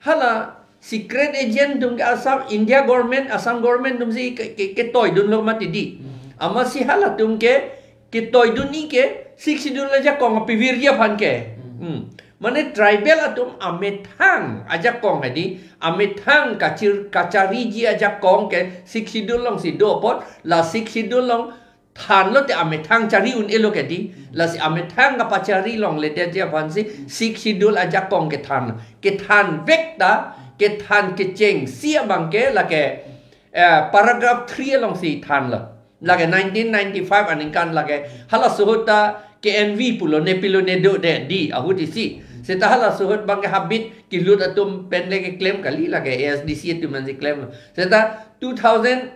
hala secret agent atum ke Assam, India government, Assam government atumsi ke, ke, ketoidunlo mati di. Hmm. Amatsi halatum ke ketoidunji ke Sixth Schedule ajakong apivirji aphan ke. Hmm. Hmm. Mane tribal atum amethang ajakong hedi, amethang kachir-, kachariji ajakong ke Sixth Schedule alongsi do apot, la Sixth Schedule along thanlo te amethang chari un-elo ke di, lasi amethang kapachari longledetji aphansi Sixth Schedule ajakong kethan. Kethanvek ta, kethan kechengsi abangke lake, eh, paragraph three alongsi thanlo. Lake nineteen ninety-five aningkan lake halaso ahut ta K N V pulo, ne pilo ne do de di ahut isi. Seta halaso ahut abangke habit kelut atum pen le keklem kali, lake A S D C atum ansi klemlo. Seta two thousand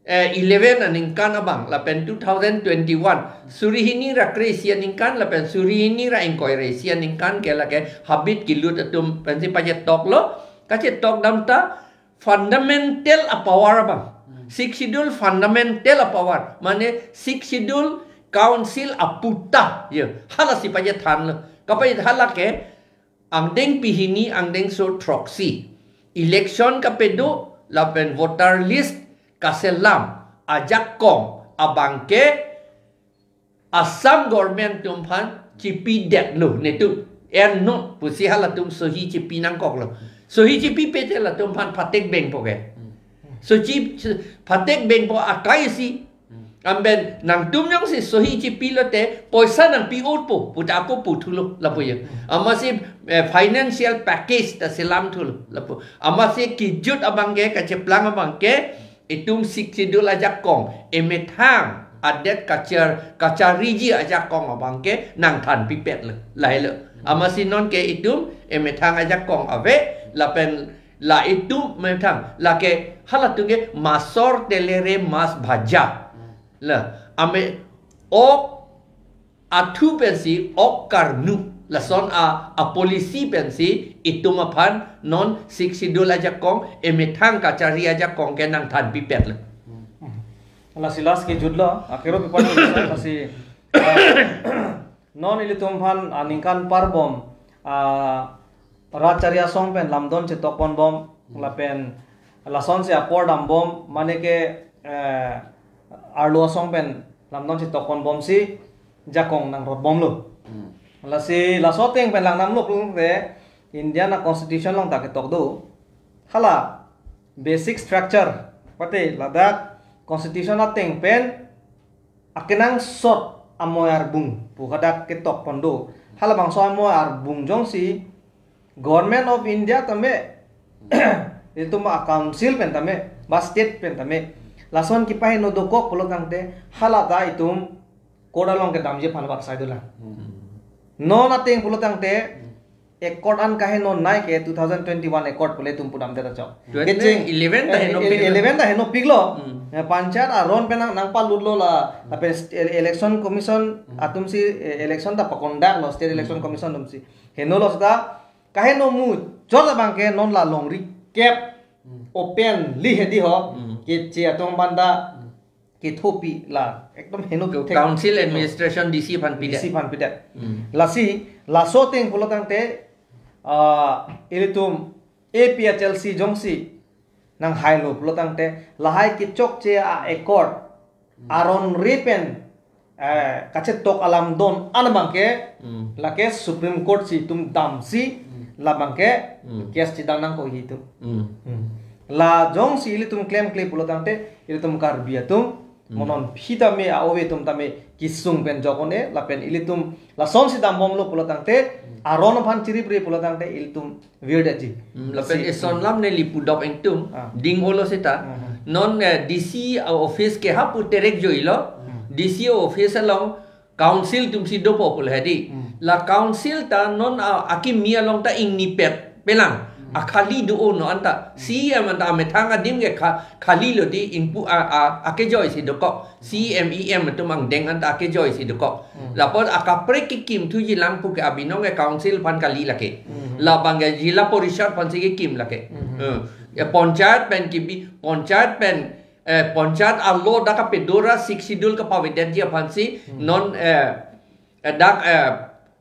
eleven aningkan abang lapen two thousand twenty-one, suri hini ra kre-isi aningkan lapen suri hini ra ingkoi ra isi aningkan ke lake habit kelut atum pensi pachetoklo, kachetok dam ta fundamental apower abang. Hmm. Sixth Schedule fundamental apower. Mane Sixth Schedule Council aputa. Ya, halasi pachethanlo. Kapache hala ke angdeng pehini angdengso throksi. Election kapedo lapen voter list kaselam ajakong abangke Assam government atum aphan chipidetlo netum. Erno pusi halatum sohi chipi nangkoklo. Sohi chipipe te latum aphan phatek bengpo ke. So chi, phatek bengpo akaisi. Anpen nangtum jongsi sohi chipilo te poisa nangpi-otpo puta ako puthulo lapu ya. Amatsi, eh, financial package ta selamthulo lapu. Amatsi kejut abangke, kacheplang abangke, itum Sixth Schedule ajakong, emethang adet kachar, kachariji ajakong abangke nangthanpipetlo, lahelo. Amatsi nonke itum emethang ajakong ave, lapen la itum methang, lake halatum ke masor telere mas bhaja. La, ame ok athu pensi ok karnu. Lason a, a policy pensi itum aphan non Sixth Schedule ajakong, emethang kachari ajakong ke nangthanpipetlo. Lasi last kejutlo, akhero pipan lasi, ah, non ilitum aphan aningkan parbom, ah, rat chari asong pen lamdon chetokponbom, lapen lasonsi apor dambom, mane ke, eh, arlo asong pen lamdon chetokponbomsi jakong nangrotbomlo. Hmm. Lasi laso ateng pen langnamlo pulote Indian a constitution along ta ketok do. Hala basic structure, pate ladak constitution ateng pen akenangsot amoi arbung pu hadak ketokpon do. Halabangso amoi arbung jongsi Government of India tame, itum a council pen tame, ba state pen tame, lason kipaheno dokok pulo tangte, hala ta itum court along kedamji aphan barsai dolang. Hmm. Non ateng pulo tangte, accord an kaheno nai ke two thousand twenty-one accord pule itum pudamdet ta chok. Twenty eleven ta heno pik. Eleven ta henopiklo. Hmm. Ya, panchayat aron pen nang, nangpalutlo la, lapen st-, ele-, election commission atumsi, eh, election ta pakondaklo, state election commission atumsi. Henolo seta, kaheno muchot abangke non la longri kep. Hmm. openly hedi ho, Hmm. keche atum aphan ta Hmm. kethopi la ekdom heno To kethek. Council administration D C aphan pidet. D C aphan pidet. Hmm. Lasi, laso ateng pulo tangte, ah, ilitum A P H L C jongsi nanghailo pulo tangte, lahai kechokche a-accord, Hmm. aron re pen, eh, kachetok alam do-an abangke, Hmm. lake Supreme Court si itum damsi, Hmm. labangke, Hmm. case chedam nangkok itum. Hmm. Hmm. La jongsi ilitum klemkle pulo tangte, ilitum Karbi atum, Hmm. mo non aphi tame a-ove atum tame kesung pen jokon-e, lapen ilitum lasonsi dambomlo pulo tangte, Hmm. aron aphan chiripre pulo tangte, ilitum virdetji. Hmm, lapen Lasi eson lam neli pudok ingtung, Ah. ding-olo seta. Hmm. Non, eh, D C office ke hapu terek joilo, Hmm. D C office along council atumsi dopo pulo hedi. Hmm. La council ta non a, akimi along ta ingnipet pelang. Hmm. Akhali do-o non anta. Hmm. C E M anta amethang adim ke kha-, khali lo di ingpu a, a, akejoisi dokok. C E M, E M atum angdeng anta akejoisi dokok. Hmm. Lapen akaprek kekim thuji lang pu ke abinong ke council aphan kali lake. Hmm. Labang ke Zilla Parishad aphansi kekim lake. Hmm. Eh, ya panchayat pen kebi, panchayat pen, eh, panchayat arlo dak kapedo ra Sixth Schedule kapavedetji aphansi Hmm. non, eh, eh, dak, eh,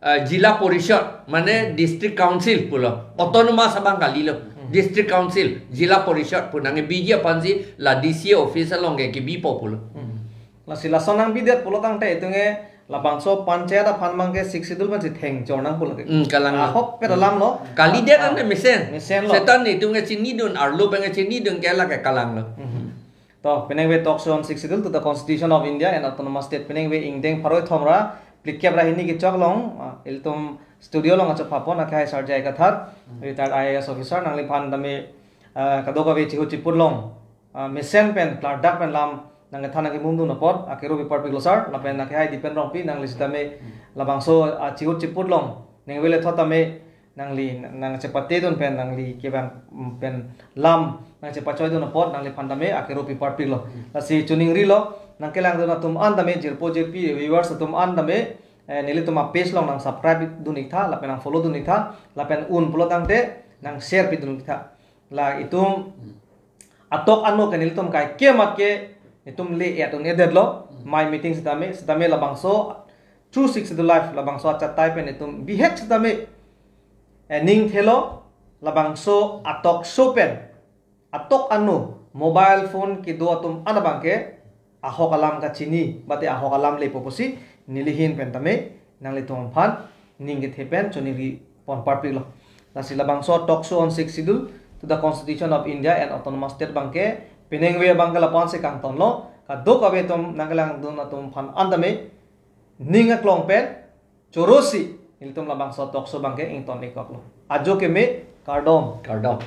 eh, Zilla Parishad, mane District Council pulo. Autonomous abang kalilo. Hmm. District Council, Zilla Parishad pu nangkebiji aphansi la D C office along ke kebipo pulo. Hmm. Lasi lason nangbidet pulo tangte itum ke labangso panchayat aphan abangke Sixth Schedule aphansi thengchor nang pulo ke. Hmm, kalang lo. Ahok pet alam lo. Kalidet Ah, ante mesen. Mesen lo. Seta netum ke chinidun, arlo pen ke chinidun ke lake kalanglo. Hmm. To, penang ave Talk Show on Sixth Schedule to the Constitution of India and Autonomous State. Penang ave ingdeng pharo kethom ra phlikep ra hini kechok along, ah, ilitum studio along achepapon, akhai Sir J I Kathar, Hmm. retired I A S officer, nangliphan tame, ah, kadokave chihut chiput along, ah, mesen pen, klardak pen lam nangkethan nangkemumdun apot, akero piparpiklo sir, lapen akhai Dipen Rongpi, nangli sitame Hmm. labangso, ah, chihut chiput along ningve le thot tame nangli nangchepatedun pen, nangli kevang, mm, pen lam nangchepachoidun apot nangliphan tame akero piparpiklo. Hmm. Lasi choningrilo, nangkelangdun atum an tame, jirpo jirpi viewers atum an tame, eh, nelitum a-page along nang subscribe dun iktha, lapen nang follow dun iktha, lapen un pulo tangte nang share pidun iktha. La itum Hmm. atok ano ke nelitum kaikema ke itum le-et un-edetlo, Hmm. mai meeting sitame, sitame labangso True Sixth Schedule Live labangso achatai pen itum bihek sitame, eh, ning thelo, labangso a-talk show pen atok ano mobile phone kedo atum an abangke ahok alam kachini, mate ahok alam lepo pusi neli ahin pen tame nanglitum aphan ning kethe pen choningri pon parpiklo. Lasi labangso Talk Show on Sixth Schedule to the Constitution of India and Autonomous State abangke penang ave abangke lapu-ansi kangtonlo, kadokave atum nangkelangdun atum aphan an tame ning aklong pen chorosi ilitum labangso talk show abangke ington-ik koklo. Ajo keme, kardom. Kardom.